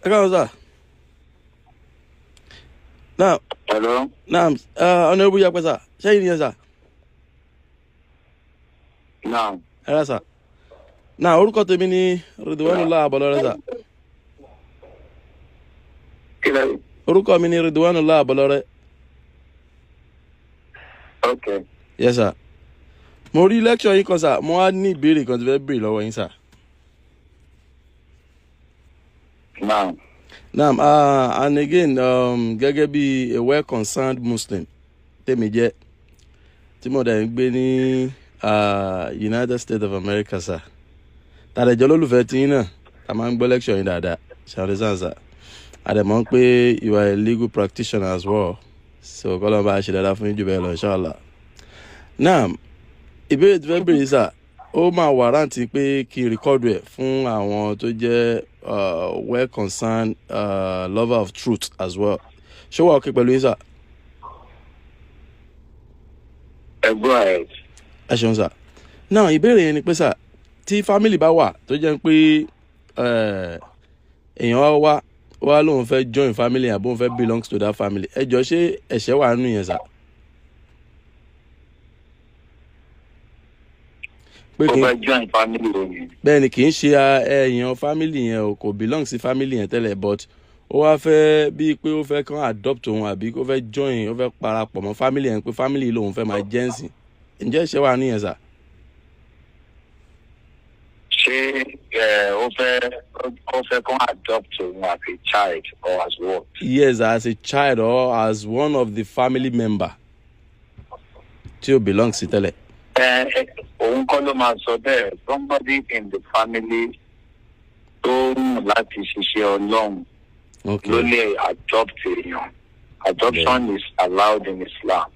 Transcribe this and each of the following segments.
Ẹ káàárọ̀ sir. Now, Hello. now, Honourable Yapẹ sir, ṣẹ́yìn nìyẹn sir? Now. Ẹ rà sir. Now, orúkọ tèmi ni Ridwanullah Abolore sir. Kí lẹ? Orúkọ mi ni Ridwanullah Abolore. Okay. Yes sir. Mo rí lecture yín kan sir, mo wá ní ìbéèrè kan tí fẹ́ béèrè lọ́wọ́ yín sir. Now. Now, and again, gẹ́gẹ́ bí a well concerned Muslim tèmi jẹ́, tí mo dẹ̀ ń gbé ní United States of America sir. Tàdéjọ́ lólùfẹ́ tí yín náà, ta máa ń gbọ́ lecture yín dáadáa, ṣàrẹ́sàn sir. A dẹ̀ mọ̀ pé you are a legal practitioner as well. So kọ́lọ́n bá a ṣe dáadáa fún yín jù bẹ́ẹ̀ lọ, inshallah. Now, ìbéèrè tí fẹ́ béèrè sir, ó máa warrant pé kí n record ẹ̀ fún àwọn tó jẹ́ well concerned lover of truth as well. Ṣé wàá okay pẹ̀lú yín sir? Ẹ go ahead. Ẹ ṣeun sir. Now, ìbéèrè yẹn ni pé sir, tí family bá wà tó jẹ́ pé èèyàn wá wá wá lóun fẹ́ join family àbí òun fẹ́ belongs to that family, ẹ jọ, ṣé ẹ̀ṣẹ̀ wà nínú yẹn sir? Pé Ó kí n fẹ́ join family òní. Bẹ́ẹ̀ ni, kì í ṣe èèyàn family yẹn o, kò belong sí family yẹn tẹ́lẹ̀, but ó wá fẹ́ bíi pé ó fẹ́ kàn adopt òun àbí kó fẹ́ join, ó fẹ́ parapọ̀ mọ́ family yẹn, pé family lòun fẹ́ máa jẹ́ ǹsìn. Ǹjẹ́ ẹ̀ṣẹ̀ wà nínú yẹn sir? Ṣé ẹ ó fẹ́ kàn adopt òun as a child or as what? Yes, as a child or as one of the family member tí ó belong sí tẹ́lẹ̀. Ẹ ẹ, òun kọ́ ló máa sọ bẹ́ẹ̀. Somebody in the family tó wù láti ṣiṣẹ́ Ọlọ́run ló lè adopt èèyàn. Adoption is allowed in Islam.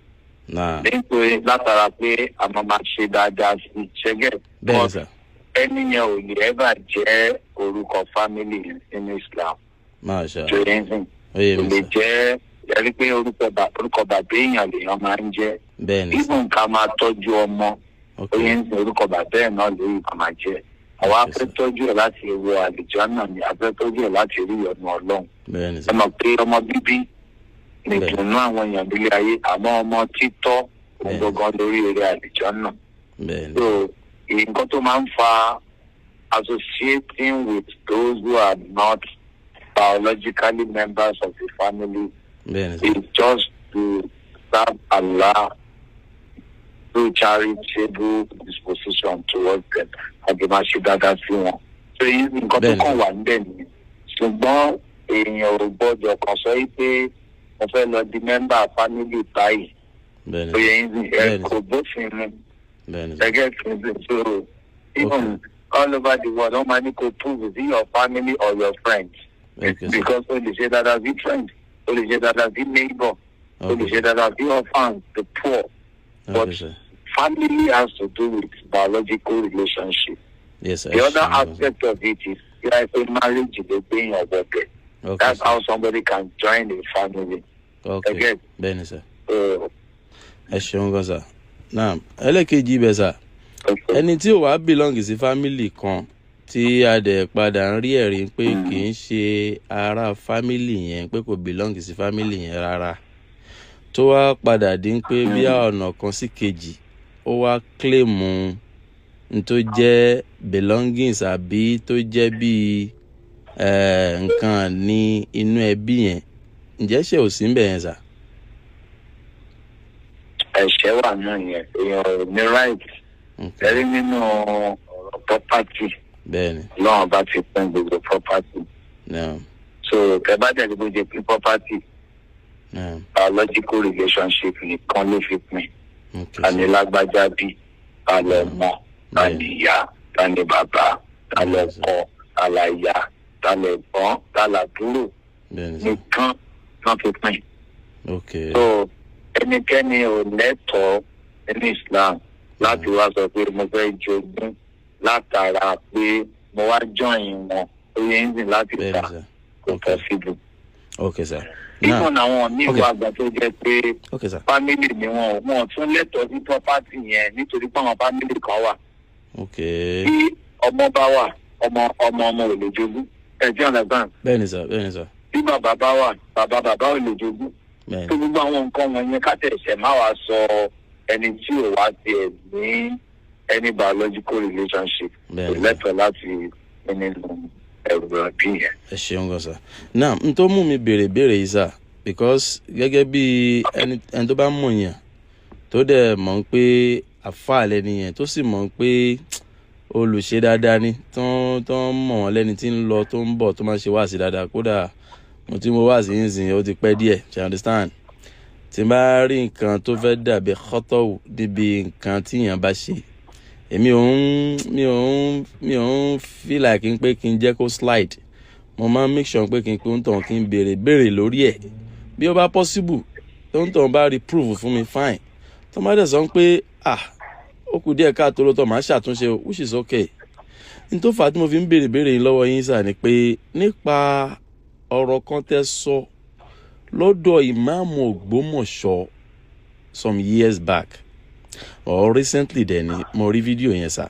Nítorí látara pé a máa máa ṣe dáadáa sí ṣẹ́gẹ̀. Bẹ́ẹ̀ sir. Ẹni yẹn ò lè ever jẹ́ orúkọ family nínú Islam. Masha. Tó yẹn sìn. Ó yé Kò mi lè sir. jẹ́ ẹrí pé orúkọ bàbá èèyàn lèèyàn máa ń jẹ́. Bẹ́ẹ̀ ni sir. Even ká máa tọ́jú ọmọ, ó yẹn ń sin, orúkọ bàbá ẹ̀ náà lórí kan máa jẹ́. Àwa fẹ́ tọ́jú ẹ̀ láti wọ àlùjánnà ni, a fẹ́ tọ́jú ẹ̀ láti rí ìyọ́nú Ọlọ́run. Bẹ́ẹ̀ ni Ẹ sir. mọ̀ pé ọmọ bíbí nìdùnnú àwọn èèyàn nílé ayé, àmọ́ ọmọ títọ́ òun gangan lórí eré àlùjánnà. Bẹ́ẹ̀ ni. So nǹkan tó máa ń fa associating with those who are not biologically members of the family Bẹ́ẹ̀ ni sir. is just to serve Allah through charitable disposition towards them, àti máa ṣe dáadáa sí wọn. So nǹkan tó Bẹ́ẹ̀ni. kàn wà níbẹ̀ nìyẹn. Ṣùgbọ́n èèyàn ò gbọ́dọ̀ kàn sọ yìí pé mo fẹ́ lọ di member family báyìí. Bẹ́ẹ̀ ni Ó sir. yẹ yín ẹ Bẹ́ẹ̀ni. kò bófin mu. Bẹ́ẹ̀ ni sir. Ẹgẹ́ fi so even all over the world, wọ́n máa ní kó prove is it your family or your friends. Okay sir. Because o lè ṣe dáadáa sí friend, o lè ṣe dáadáa sí neighbor, o lè ṣe dáadáa sí orphans, the poor. But sir. family has to do with biological relationship. Yes sir. The other Ẹ ṣeun. aspect of it is like a marriage ló gbé yàn wọbẹ̀. That's sir. how somebody can join a family. Again, Bẹ́ẹ̀ ni sir. so, Ẹ ṣeun gan sir. Naam, ẹlẹ́kejì ibẹ̀ sir. Okay. Ẹni tí ò wá belong sí family kan, tí a dẹ̀ padà ń rí ẹ̀rí pé kì í ṣe ará family yẹn, pé kò belong sí family yẹn rárá, tó wá padà dín pé bí ọ̀nà kan sí kejì ó wá claim n tó jẹ́ belongings àbí tó jẹ́ bíi nǹkan ní inú ẹbí yẹn, ǹjẹ́ ṣe ò sí ń bẹ̀ yẹn sir? Ẹ̀ṣẹ̀ wà náà yẹn, èèyàn ò ní right. Ẹ̀rí nínú ọ̀rọ̀ property, Bẹ́ẹ̀ ni. Ọlọ́run bá ti pín gbogbo property. So ẹ bá tẹ̀lé bó ṣe pín property, biological relationship nìkan ló fi pín. Ta ni lágbájá bí, ta lọmọ, ta ni ìyá, ta ni bàbá, ta lọkọ, ta láya, ta lẹ̀gbọ́n, ta làbúrò Bẹ́ẹ̀ ni sir. nìkan náà fi pín. So ẹnikẹ́ni ò lẹ́tọ̀ọ́ nínú Islam láti wá sọ pé mo fẹ́ jogún látara pé mo wá join wọn, ó yẹ ń sìn láti Bẹ́ẹ̀ ta, ni sir. kò possible. Okay sir. Now, Even àwọn míì wà gbà tó jẹ́ pé okay sir. family ni wọn, wọn tún lẹ́tọ̀ọ́ sí property yẹn, nítorí pé àwọn family kan wà. Tí ọmọ bá wà, ọmọ ọmọ ọmọ ò lè jogún. Ẹ ti understand? Bẹ́ẹ̀ ni sir, bẹ́ẹ̀ ni sir. Bí bàbá bá wà, bàbá bàbá ò lè jogún. Bẹ́ẹ̀ Tó ni. gbogbo àwọn nǹkan wọ̀nyẹn, ká tẹ̀sẹ̀ má wàá sọ ẹni tí ò wá tiẹ̀ ní any biological relationship, Bẹ́ẹ̀ kò ni sir. lẹ́tọ̀ọ́ láti nínú ẹrù ẹbí yẹn. Ẹ ṣeun gan sir. Now, n tó mú mi béèrè béèrè yìí sir, because gẹ́gẹ́ bí ẹni tó bá mọ̀ yàn, tó dẹ̀ mọ̀ pé àfáà lẹni yẹn, tó sì mọ̀ pé olùṣe dáadáa ni, tó ń mọ̀ wọ́n lẹ́ni tí ń lọ, tó ń bọ̀, tó máa ń ṣe wáàsí dáadáa. Kódà mo tí mo wáàsí yín sìn, ó ti pẹ́ díẹ̀, ṣe understand? Tí n bá rí nǹkan tó fẹ́ dàbí kọ́tọ̀wù níbi nǹkan tí èèyàn bá ṣe, èmi ò ń mi ò ń mi ò ń feel like n pé kí n jẹ́ kó slide. Mo máa ń make sure pé kí n pé ń tàn, kí n béèrè béèrè lórí ẹ̀. Bí ó bá possible, tó ń tàn bá rí proof fún mi, fine. Tó má dẹ̀ sọ pé, ah, ó kù díẹ̀ káàtó lóòótọ́, màá ṣàtúnṣe o, which is okay. N tó fà á tí mo fi ń béèrè béèrè yín lọ́wọ́ yín sà ni pé nípa ọ̀rọ̀ kan tẹ́ sọ lọ́dọ̀ ìmáàmù Ògbómọ̀ṣọ́ some years back or recently dẹ̀ ni mo rí fídíò yẹn sà.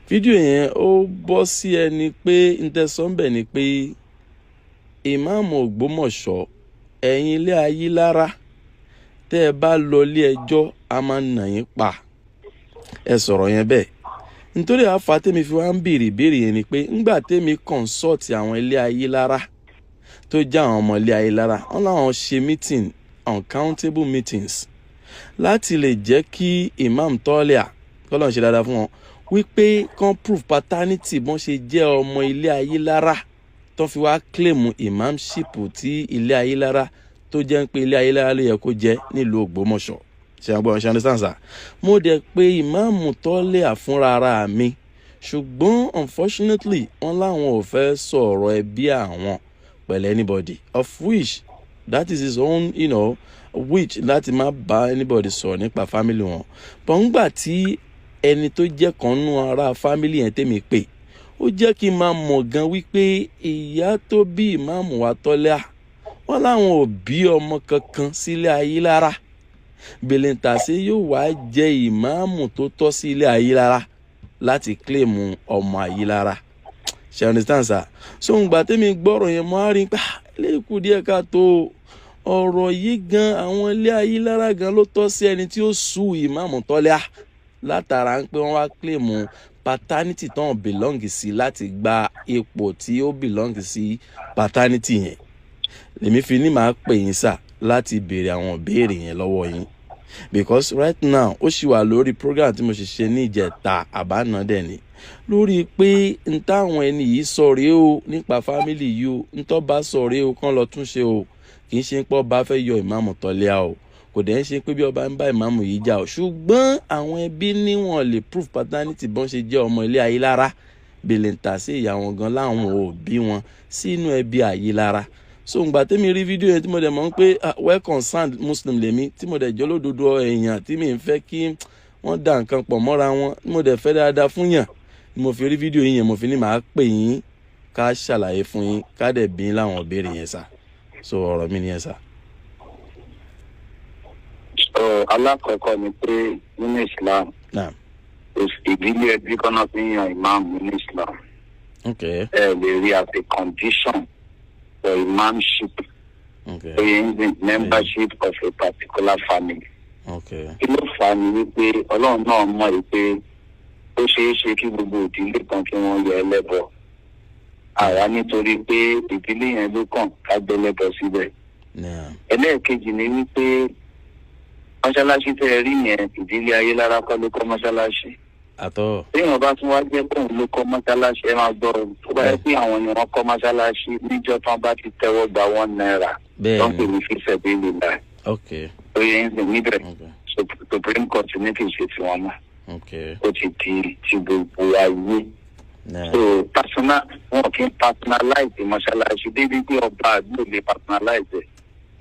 Fídíò yẹn, ó bọ́ sí ẹni pé n tẹ́ sọ ń bẹ̀ ni pé ìmáàmù Ògbómọ̀ṣọ́, ẹ̀yin ilé Ayílára, tẹ́ ẹ bá lọ ilé ẹjọ́, a máa nà yín pa. Ẹ sọ̀rọ̀ yẹn bẹ́ẹ̀. Nítorí àfa tèmi fi wá ń béèrè ìbéèrè yẹn ni pé ńgbà tèmi consult àwọn ilé Ayílára, tó jẹ́ àwọn ọmọ ilé Ayílára, wọn làwọn ṣe meeting, uncountable meetings, láti lè jẹ́ kí Imam Tọ́lẹ̀à kọ́lọ́n ṣe dáadáa fún wọn, wípé kán prove paternity, bọ́n ṣe jẹ́ ọmọ ilé Ayílára, tó fi wá claim imamship tí ilé Ayílára, tó jẹ́ pé ilé Ayílára ló yẹ kó jẹ́ nílùú Ògbómọ̀ṣọ́. Ṣe àgbọ̀n ṣe understand sir? Mo dẹ̀ pé ìmáàmù Tọ́lẹ̀à fúnra ara mi, ṣùgbọ́n unfortunately, wọ́n láwọn ò fẹ́ sọ̀rọ̀ ẹbí àwọn pẹ̀lú anybody, of which that is his own which láti má bá anybody sọ̀rọ̀ nípa family wọn. But ńgbà tí ẹni tó jẹ́ kan nú ara family yẹn tèmi pè, ó jẹ́ kí n máa mọ̀ gan wípé ìyá tó bí ìmáàmù wa Tọ́lẹ́à, wọ́n láwọn ò bí ọmọ kankan sílé Ayílára, bèlèǹtàṣe yóò wá jẹ́ ìmáàmù tó tọ́ sí ilé Ayílára láti claim ọmọ Ayílára. Ṣe understand sir? So ǹgbà tẹ́mi gbọ́rọ̀ yẹn, mo á rí i pé eléyìí kù díẹ̀ ká tó. Ọ̀rọ̀ yìí gan, àwọn ilé Ayílára gan ló tọ́ sí ẹni tí ó sú ìmáàmù Tọ́lẹ́à, látara ń pé wọ́n wá claim paternity tán belong sí láti gba ipò tí ó belong sí paternity yẹn. Lèmi fi ní màá pè yín sà láti béèrè àwọn ìbéèrè yẹn lọ́wọ́ yín, because right now, ó ṣì wà lórí program tí mo ṣe ṣe ní ìjẹta àbáná dẹ̀ ni, lórí pé n táwọn ẹni yìí sọ rèé o nípa family yìí o, n tó bá sọ rèé o, kán lọ tún ṣe o. Kì í ṣe pé ọba fẹ́ yọ ìmáàmù Tọ́lẹ́à o, kò dẹ̀ ń ṣe pé bí ọba ń bá ìmáàmù yìí jà o, ṣùgbọ́n àwọn ẹbí níwọ̀n lè prove paternity, bọ́n ṣe jẹ́ ọmọ ilé Ayílára, bèlèǹtà sí ìyá wọn gan láwọn òbí wọn sínú ẹbí Ayílára. So ǹgbà tẹ́mi rí fídíò yẹn, tí mo dẹ̀ mọ̀ pé well concerned Muslim lèmi, tí mo dẹ̀ jẹ́ olódodo èèyàn, tí mi ń fẹ́ kí wọ́n da nǹkan pọ̀ mọ́ra wọn, tí mo dẹ̀ fẹ́ dáadáa fún yàn, ni mo fi rí fídíò yìí yẹn, mo fi ní màá pè yín ká ṣàlàyé fún yín, ká dẹ̀ bí yín láwọn ìbéèrè yẹn sà. So ọ̀rọ̀ mi nìyẹn sà. So alákọ̀ọ́kọ́ ni pé nínú Islam, ìdílé ẹbí kan náà fi ń yan imam nínú Islam. Ẹ lè rí as a condition for imamship, oyè ń sìn membership of a particular family. Kí ló fà á ni wípé Ọlọ́run náà mọ̀ wípé ó ṣeé ṣe kí gbogbo ìdílé kan kí wọ́n yọ ẹlẹ́bọ àwa, nítorí pé ìdílé yẹn ló kàn ká gbẹlẹ́bọ síbẹ̀. Ẹlẹ́ẹ̀kejì ni wípé mọ́ṣáláṣí tẹ́ ẹ rí yẹn, ìdílé Ayélára kọ́ ló kọ́ mọ́ṣáláṣí. Àtọ́. Téèyàn bá tún wá jẹ́ kóun ló kọ́ mọ́ṣáláṣí, ẹ máa gbọ́ o, tó bá yẹ pé àwọn ni wọ́n kọ́ mọ́ṣáláṣí, níjọ́ tán bá ti tẹ́wọ́ gba ₦1 tó ń pè ní fi sabilillah, tó yẹ ń sìn níbẹ̀, Supreme Court ní kì í ṣe tiwọn mọ́. Ó ti di ti gbogbo ayé. So personal, wọn kì í personalize mọ́ṣáláṣí débi pé ọba àdúgbò lè personalize ẹ̀.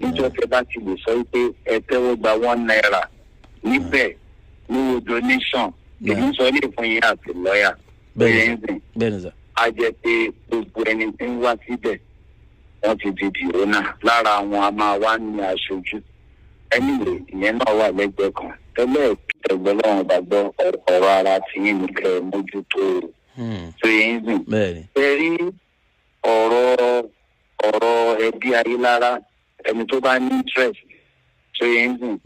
Níjọ́ tẹ́ bá ti lè sọ pé ẹ tẹ́wọ́ gba ₦1 níbẹ̀ níwo donation, èmi sọ ilé fún yín àti lọ́ọ̀yà, Bẹ́ẹ̀ni. ń sìn, Bẹ́ẹ̀ni sà. á jẹ́ pé gbogbo ẹni tí ń wá síbẹ̀, wọ́n ti di dìrónà lára àwọn a máa wá ní aṣojú. Anyway, ìyẹn náà wà lẹ́gbẹ̀ẹ́ kan. Tẹ́lẹ̀ ẹgbẹ́ lọ́wọ́n bá gbọ́, ọ̀rọ̀ ara tí yín ní kẹ́ ẹ mójútó o. Tó yẹn ń sìn, Bẹ́ẹ̀ni. ẹ rí. Ọ̀rọ̀ ẹbí Ayélára, ẹni tó bá ní interest tó yẹ ń gùn,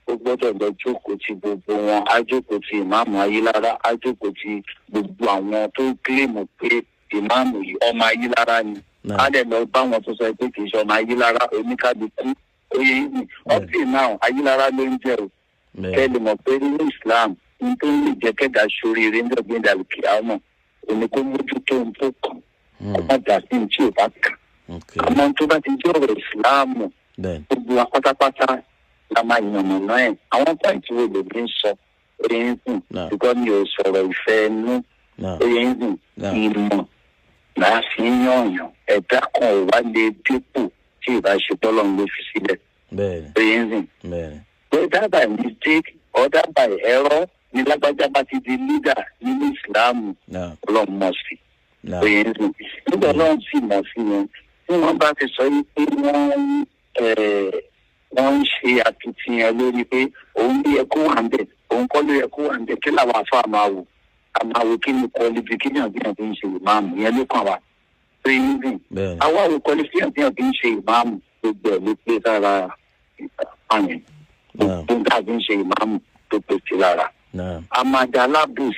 ó gbọ́dọ̀ lọ jókòó ti gbogbo wọn. Á jókòó ti ìmáàmù Ayélára, á jókòó ti gbogbo àwọn tó kílèmù pé ìmáàmù yìí ọmọ Ayélára ni. Á dẹ̀ lọ bá wọn tó sọ pé kì í ṣe ọmọ Ayélára. Oníkálukú, ó yẹ ń gùn. Up till now, Ayélára ló ń jẹ́ o. Kẹ́ lè mọ̀ pé nínú Islam, ní tó ń lè jẹ́ kẹ́dà sóríire ń dọ̀gbìn dàlùkì àwọn òní, kó mójútó ohun tó kàn, kó má dà sí ní tí ò bá kàn. Àmọ́ tó bá ti jẹ́ ọ̀rọ̀ ìsìláàmù, gbogbo wa pátápátá la máa yànnàná ẹ̀. Àwọn point wo lèmi ń sọ, oye ń sìn, ṣùgbọ́n mi ò sọ̀rọ̀ ìfẹ́ ẹnu, oye ń sìn. Ìmọ̀ là á fi ń yànyàn. Ẹ̀dá kan ò wá lè dípò tí ìbá ṣe tọ́lọ́run ló fi sílẹ̀, oye ń sìn. Whether by mistake or by error ni lágbájá bá ti di leader nínú ìsìláàmù, Ọlọ́run mọ̀ sí, oye ń sìn. Nígbà Ọlọ́run sì mọ̀ sí yẹn, tí wọ́n bá ti sọ yìí pé wọ́n ń ṣe akitiyan lórí pé òun ló yẹ kó wà ń bẹ̀, òun kọ́ ló yẹ kó wà ń bẹ̀, kí làwọn afọ àmà wò? Àmà wò kí ni qualification bí wọ́n fi ń ṣe ìmáàmù yẹn ló kàn wá pé níbí àwa wò qualification bí wọ́n fi ń ṣe ìmáàmù. Gbogbo ẹ̀ ló pé sára àyàn. Gbogbo nǹkan fi ń ṣe ìmáàmù tó pé sí lára. Àmàdà alábùs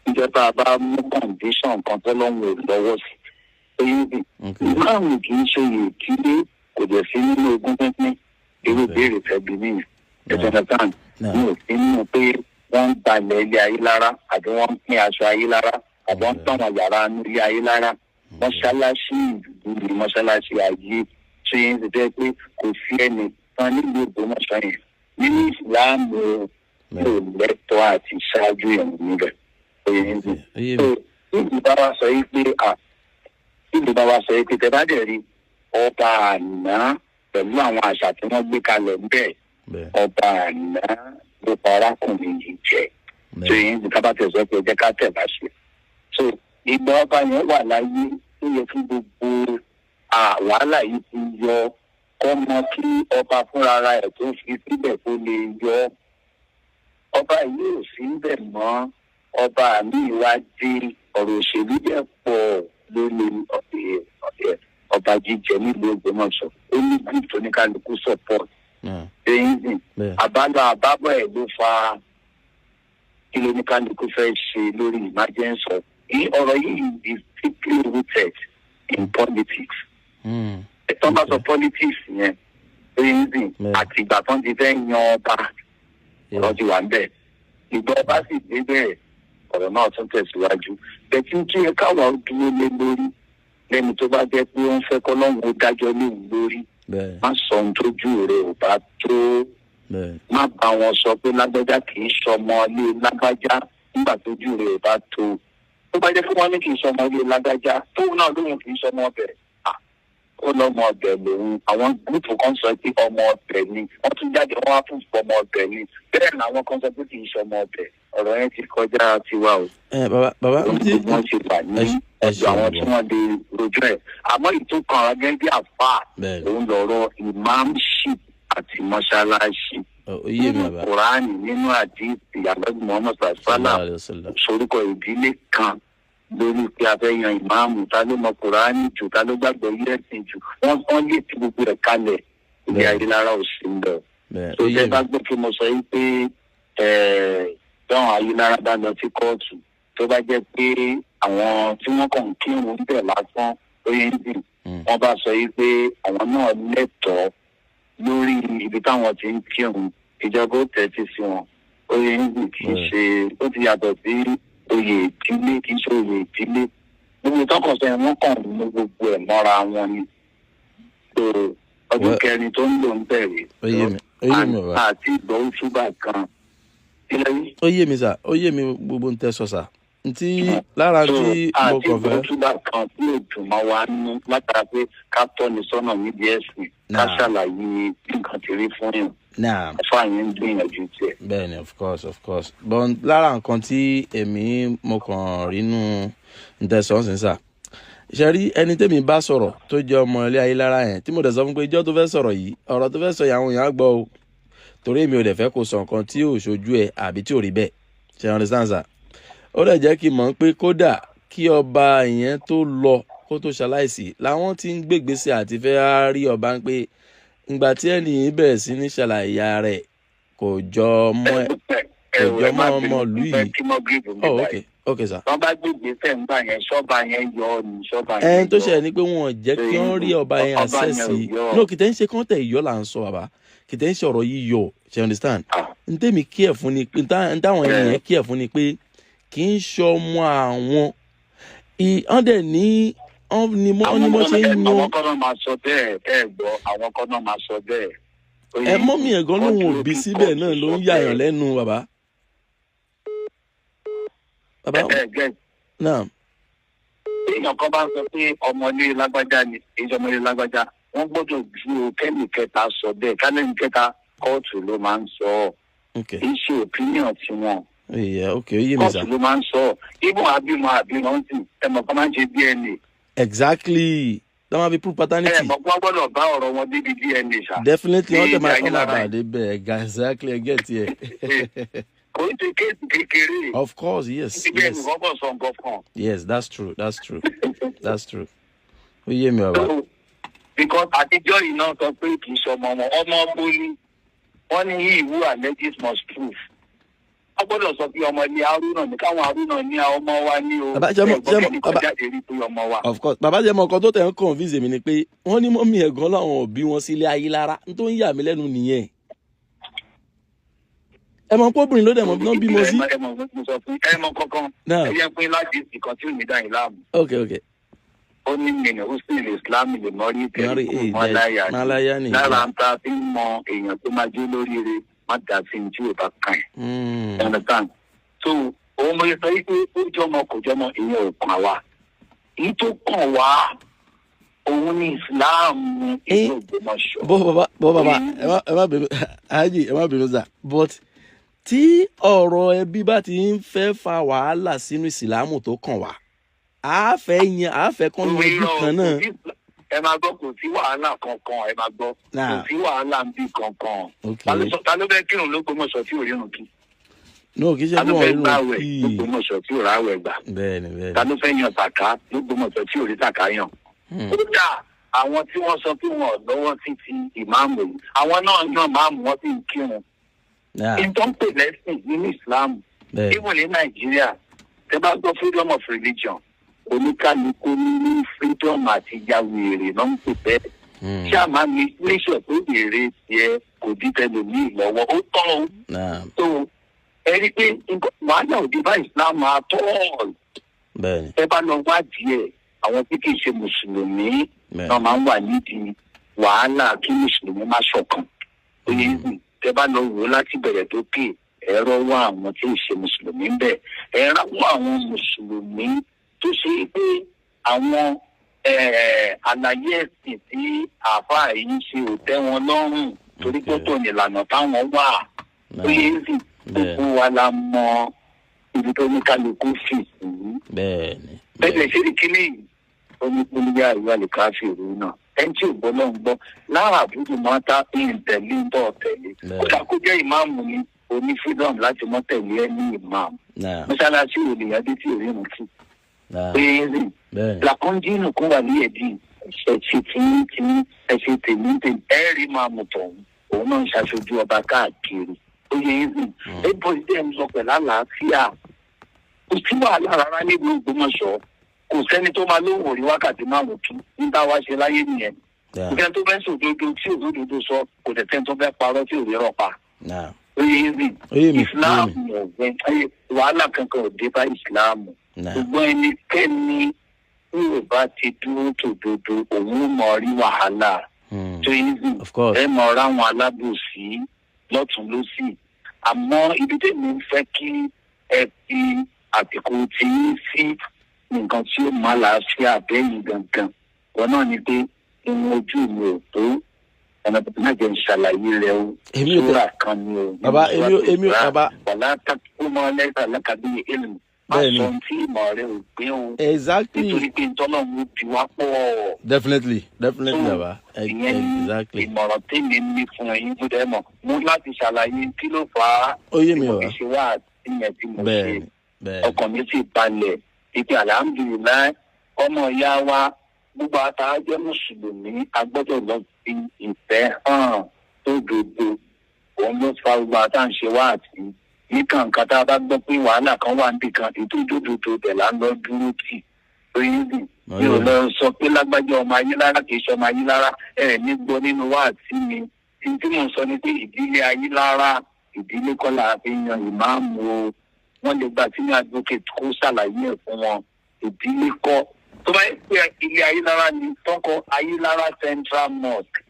ìjọba bá mú condition kan tó lọ́wọ́ ò lọ́wọ́ sí pé ìmáàmù kì í ṣe ìdílé, kò dẹ̀ sí nínú ogún pínpín. Irú ìbéèrè fẹ́ bí nìyẹn, ẹ̀sìn kan ní òfin nínú pé wọ́n ń gbalẹ̀ ilé Ayélára, àbí wọ́n ń pín aṣọ Ayélára, àbí wọ́n ń tàn wọ́n yàrá inú ilé Ayélára. Mọ́ṣáláṣí ìlú ni mọ́ṣáláṣí ayé ṣe ń ṣe pé kò sí ẹnì kan nílùú Ògbómọ̀ṣọ́ yẹn nínú ìsìláàmù yóò lẹ́tọ̀ọ́ àti ṣáájú ìrìn níbẹ̀. Oyè ń sìn. So ìlú bá wa sọ yìí pé ìlú bá wa sọ yìí pé tẹ bá dẹ̀ rí ọba àná pẹ̀lú àwọn àṣà tí wọ́n gbé kalẹ̀ bẹ́ẹ̀, ọba àná ló pa arákùnrin yìí jẹ tó yẹn ní ká bá tẹ̀ sọ pé ẹ jẹ́ ká tẹ̀ bá ṣe. So ìgbà ọba yẹn wà láyé, ó yẹ kí gbogbo wàhálà yìí ti yọ kọ́mọ kí ọba fúnra ara ẹ̀ tó fi síbẹ̀ kó lè yọ. Ọba yìí ò sí níbẹ̀ mọ́, ọba mi wá dé. Ọ̀rọ̀ òṣèlú dẹ̀ pọ̀ lórí ọba jíjẹ nílùú Ògbómọ̀ṣọ́. Ó ní group tó ní kálukú support ẹ̀yìn. Àbálọ àbábọ̀ ẹ̀ ló fa kí ló ní kálukú fẹ́ ṣe lórí emergency. Ọ̀rọ̀ yìí is deeply rooted in politics. Tó bá sọ politics yẹn, ẹ̀yìn, àtìgbà tó ń ti fẹ́ yan ọba, ọ̀rọ̀ ti wà ń bẹ̀. Ìgbà ọba sì dé bẹ́ẹ̀, ọ̀rọ̀ náà tún tẹ̀síwájú. Bẹ̀tí tí ẹ káwa dúró lé lórí lẹ́ni tó bá jẹ́ pé ó ń fẹ́ kọ́lọ́hún ó dájọ́ léwu lórí, má sọ ohun tójú rẹ̀ ò bá tó. Má bá wọn sọ pé lágbájá kì í ṣọmọ ilé lágbájá nígbà tójú rẹ̀ ò bá tó. Tó bá jẹ́ pé wọ́n ní kì í ṣọmọ ilé lágbájá, tóun náà lóun kì í ṣọmọ ọbẹ̀, ó lọ́mọ ọbẹ̀ lòun. Àwọn group kan sọ pé ọmọ ọbẹ̀ ni, wọ́n tún jáde, wọ́n wá fún ọmọ ọbẹ̀ ni. Bẹ́ẹ̀ làwọn kan sọ pé kì í ṣọmọ ọbẹ̀. Ọ̀rọ̀ yẹn ti kọjá tiwa o. Ẹ bàbá, bàbá. Tí wọ́n ti wà ní ọ̀dọ̀ àwọn tí wọ́n lè rojọ́ ẹ̀. Àmọ́ ìtúkàn ara gẹ́gẹ́ bí àfáà, òun lọ̀rọ̀ imamship àti mọ́ṣáláṣí. Nínú Kùránì, nínú àdìsí àlọ́gbọ̀n Muhammad sàlá, sorúkọ ìdílé kan lórí pé a fẹ́ yan ìmáàmù. Ta ló mọ Kùránì jù? Ta ló gbàgbọ́ yẹ́sìn jù? Wọ́n lè ti gbogbo ẹ̀ kalẹ̀. Ilé Ayélára ò sí ń bẹ̀. Tó tẹ́ bá gbọ́ pé mo sọ yìí pé táwọn Ayélára bá lọ sí kóòtù, tó bá jẹ́ pé àwọn tí wọ́n kàn ń kírun bẹ̀ lásán, ó yẹ ń dì, wọ́n bá sọ yìí pé àwọn náà lẹ́tọ̀ọ́ lórí ibi táwọn ti ń kírun, ìjọba ó tẹ́tí sí wọn. Ó yẹ ń dì. Kì í ṣe, ó ti yàtọ̀ sí oyè ìdílé, kì í ṣe oyè ìdílé. Gbogbo tọkọsọ yẹn, wọ́n kàn mú gbogbo ẹ̀ mọ́ra wọn ni. So ọdún kẹrin tó ń lò ń bẹ̀rẹ̀ àti ìgbọ́ òṣùbà kan. Ó yé mi sà, ó yé mi gbogbo ń tẹ́ sọ sà. Ntí lára tí mo kàn fẹ́. Àti ìgbọ́túbà kan tí ò dùn mọ́ wa nú látara pé ká tọ́ni sọ́nà níbi ẹ̀sìn, ká ṣàlàyé bí nǹkan ti rí fún yàn. Àfa yẹn ń gbìyànjú tiẹ̀. Bẹ́ẹ̀ni, of course, of course, but lára nǹkan tí èmi mo kàn rínú ntẹ̀sán sà, ṣe rí ẹni tẹ́mi bá sọ̀rọ̀ tó jẹ́ ọmọ ilé Ayélára yẹn, tí mo dẹ̀ sọ fún pé ijọ́ tó fẹ́ sọ̀rọ̀ yìí, ọ̀rọ̀ tó fẹ́ sọ yìí, àwọn èèyàn á gbọ́ o, torí èmi ò dẹ̀ fẹ́ kó sọ nǹkan tí ò ṣojú ẹ̀ àbí tí ò rí bẹ́ẹ̀. Ṣe understand sà? Ó dẹ̀ jẹ́ kí n mọ̀ pé kódà kí ọba yẹn tó lọ kó tó ṣaláìsí làwọn ti ń gbégbèsè àti fẹ́ rí ọba ń pé ìgbà tí ẹni yìí bẹ̀rẹ̀ sí ní ṣàlàyé rẹ̀ kò jọ mọ́ ẹ kò jọ mọ́ ọmọ ìlú yìí. Oh, ok sir. Wọ́n bá gbé ìgbésẹ̀ ńgbà yẹn, ṣọ́ba yẹn yọ ọ ní ṣọ́ba yẹn. Ẹn tó ṣẹlẹ̀ ni pé wọn ò jẹ́ kí wọ́n rí ọba yẹn àṣẹ́sì no, kìtẹ́ ń ṣe kọ́ńtẹ̀ ìyọ́ là ń sọ, bàbá. Kìtẹ́ ń ṣe ọ̀rọ̀ yíyọ, ṣe understand? N tẹ́mi kí ẹ̀ fún ni pé n táwọn ènìyàn kí ẹ̀ fún ni pé kì í ṣe ọmọ àwọn, wọ́n dẹ̀ ní wọ́n ní mọ́ ṣe ń yan. Àwọn kan náà máa sọ bẹ́ẹ̀. Ẹ gbọ́, àwọn kan náà máa sọ bẹ́ẹ̀. Ẹ mọ́mí ẹ̀ gan lóun ò bí síbẹ̀ náà ló ń yàyàn lẹ́nu, bàbá. Bàbá náà. Èèyàn kan bá ń sọ pé ọmọlé lágbájá ni, èyí ọmọlé lágbájá, wọ́n gbọ́dọ̀ dúró kẹ́nì kẹta sọ bẹ́ẹ̀. Kálẹ́nì kẹta, kóòtù ló máa ń sọ ọ́, kì í ṣe opinion tiwọn. Yeah, ok, ó yé mi sà. Kóòtù ló máa ń sọ ọ́. Ibùn àbímọ àbímọ ń sìn, ẹ mọ̀ kọ́ máa ń ṣe DNA. Exactly, that might be proof paternity. Ẹ mọ̀ pé wọ́n gbọ́dọ̀ bá ọ̀rọ̀ wọn débi DNA ṣá. Definitely, wọ́n tẹ̀ máa kọ́ máa bàdé bẹ́ẹ̀. Exactly, ẹ get here. Kò ń ṣe case kékeré. Of course, yes. Ibi ẹnì kan bọ̀ sọ nǹkan kan. Yes, that's true, that's true, that's true. Ó yé mi, bàbá. Because àtijọ́ yìí náà sọ pé kì í ṣe ọmọ wọn, ọmọ ọmọ ni wọ́n ní. He who alleges must prove. Wọ́n gbọ́dọ̀ sọ pé ọmọ ilé Haruna ní, káwọn Haruna ní ọmọ wa ní o. Bàbá, ṣe mọ bàbá jáde rí pé ọmọ wa. Of course, bàbá, ṣe mọ nǹkan tó tẹ̀ ń convince mi ni pé wọ́n ní mummy ẹ̀gán làwọn òbí wọn sílé ayé lára n tó ń yà mí lẹ́nu nìyẹn. Ẹ mọ̀ pé obìnrin ló dẹ̀ mọ̀ bí wọ́n bímọ sí. Ẹ mọ̀, mo sọ fún ẹ mọ̀ kankan. Ẹ yẹ pé láti ìkan tí ò ní dá yín láàmú. Ok. Ó ní mìíràn ó sì lè Islam lè mọ́rí tẹ̀lé mọ́láyà ní lára ń ta fi ń mọ èèyàn tó máa jó lóríire, má dá sí ní tí ò bá kàn ẹ́. Understand? So òun mo sọ wípé ó jọmọ kò jọmọ, ìyẹn ò kàn wá. Èyí tó kàn wá òun ní Islam ìlú Ògbómọ̀ṣọ́. Bó bàbá, bó bàbá, ẹ má bínú, Alhaji, ẹ má bínú sà, but tí ọ̀rọ̀ ẹbí bá ti ń fẹ́ fa wàhálà sínú ìsìlámù tó kàn wá, a fẹ́ yan, a fẹ́ kán yanjú kan náà. Ẹ máa gbọ́, kò sí wàhálà kankan. Ẹ máa gbọ́, kò sí wàhálà ń bí kankan. Ta ló fẹ́ kírun l'Ógbómọ̀ṣọ́ tí ò rírun kí? No, kì í ṣe Ta ló fún fẹ́ ọ̀run gbàwẹ̀ kí. l'Ógbómọ̀ṣọ́ tí ò ráwẹ̀ gbà? Bẹ́ẹ̀ni, bẹ́ẹ̀ni. Ta ló fẹ́ yan sàká l'Ógbómọ̀ṣọ́ tí ò rí sàká yàn? Kódà àwọn tí wọ́n sọ pé wọn ò lọ́wọ́ sí ti ìmáàmù yìí, àwọn náà yan máàmù, wọn sì ń kírun. Ìtọ́ ń pè lẹ́sìn nínú Islam, even ní Nàìjíríà, tẹ bá gbọ́ freedom of religion, oníkálukú ní freedom àti ya wèrè ló ń pè bẹ́ẹ̀. Ṣáà máa ní níṣọ̀ pé wèrè tiẹ̀ kò dí tẹlòmíì lọ́wọ́, ó tán o. So ẹ rí i pé wàhálà ò dé bá Islam at all. Ẹ bá lọ wádìí ẹ, àwọn tí kì í ṣe mùsùlùmí náà máa ń wà nídìí wàhálà kí mùsùlùmí má ṣọ̀kan. Ó yẹ tẹ bá lọ wò ó láti bẹ̀rẹ̀ tó kè, ẹ̀rọ wá àwọn tí ì ṣe mùsùlùmí ń bẹ̀, ẹ̀rọ wá àwọn mùsùlùmí tó ṣe é pé àwọn àlàyé ẹ̀sìn tí àáfàá yìí ń ṣe ò tẹ́ wọn lọ́rùn torí pé tó nílànà táwọn wà. Ó yẹ sì gbogbo wa la mọ ibi tó ní kálukú fì sí. Bẹ́ẹ̀ ṣe ní kíní yìí, ó ní kúlíyà ìwà lè ká fi òru náà. Ẹni tí ò gbọ́ lọ́n gbọ́ lára àbúrò máa ta ìtẹ̀lé ń bọ̀ tẹ̀lé. Kódà kó jẹ́ ìmáàmù ni, o ní freedom láti mọ́ tẹ̀lé ẹ ní ìmáàmù. Mọ́ṣáláṣí ò lè yáde tí ò rí ìrùn kí. Pé làkúnjínù kún wà ní ẹ̀dín ẹ̀ṣẹ̀ tí tí ẹ̀ṣẹ̀ tèmi tèmi ẹ̀ rí máàmù tọ̀hún, òun náà ń ṣàṣojú ọba káàkiri. Ó yẹ yín sìn, ẹ bọ́ sí ẹ̀ ń sọ pẹ̀lú àlàáfíà, kò sí wàhálà rárá nílùú Ògbómọ̀ṣọ́. Kò sẹ́ni tó máa lóhùn òrí wákàtí 5 kí níta wá ṣe láyé nìyẹn. Kò sẹ́ni tó fẹ́ sòdodo tí òdodo sọ, kò dẹ̀ sẹ́ni tó fẹ́ parọ́ tí òrí rọ̀ pa. Ó yẹ yín sìn, Islam ọ̀gbẹ́ wàhálà kankan ò dé bá Islam. Ṣùgbọ́n ẹnikẹ́ni tí ò bá ti dúró tòdodo, òun ò mọ̀ rí wàhálà tó yín sìn. Ẹ mọ̀ ráwọn alábòsí lọ́tún lọ́sì. Àmọ́ ibi tèmi ń fẹ́ kí ẹ fi àsìkò tí yín sí nǹkan tí ó máa láàfíà bẹ́yìn gangan wọn náà ni pé inú ojú mi ò tó ọ̀nà tó má jẹ́ ń ṣàlàyé rẹ o. Sóra kan ni o. Bàbá, èmi ò bàbá. Wàlá takú mọ́ lẹ́sà lákàbí ìlú má sọ tí ìmọ̀ rẹ ò gbé o. Nítorí pé ntọ́lọ́run bí wá pọ̀. Definitely, definitely, bàbá. Ìyẹn ní ìmọ̀ràn tèmi ní fún ẹ̀yin tó dẹ́ mọ̀ mo láti ṣàlàyé kí ló fà á. Ó yé mi. Tí mo fi ṣe wá àtìyẹn tí mo ṣe, ọkàn mi sì balẹ̀ ìpè alhamdulillahi. Ọmọ ìyá wa, gbogbo àtàá jẹ́ mùsùlùmí, a gbọ́dọ̀ lọ fi ìfẹ́ hàn tó dodo. Òun ló fa gbogbo àtà ń ṣe wá àti ní kàǹkà tá a bá gbọ́ pé wàhálà kan wà níbì kan, ètò ìdódòdó bẹ̀ là ń lọ dúró tì lóyún bì. Mi ò lọ sọ pé lágbájá ọmọ ayé lára, kì í ṣe ọmọ ayé lára. Ẹ ní gbọ́ nínú wáàsí mi. Tí tí mò ń sọ ni pé ìdílé ayé lára, ìdílé kọ́ la fi yan ìmáàmù o. Wọ́n lè gba senior advocate kó ṣàlàyé ẹ̀ fún wọn. Ìdílé kọ́. Tó bá yẹ pé ilé Ayélára ni tọkọ Ayélára Central Mosque,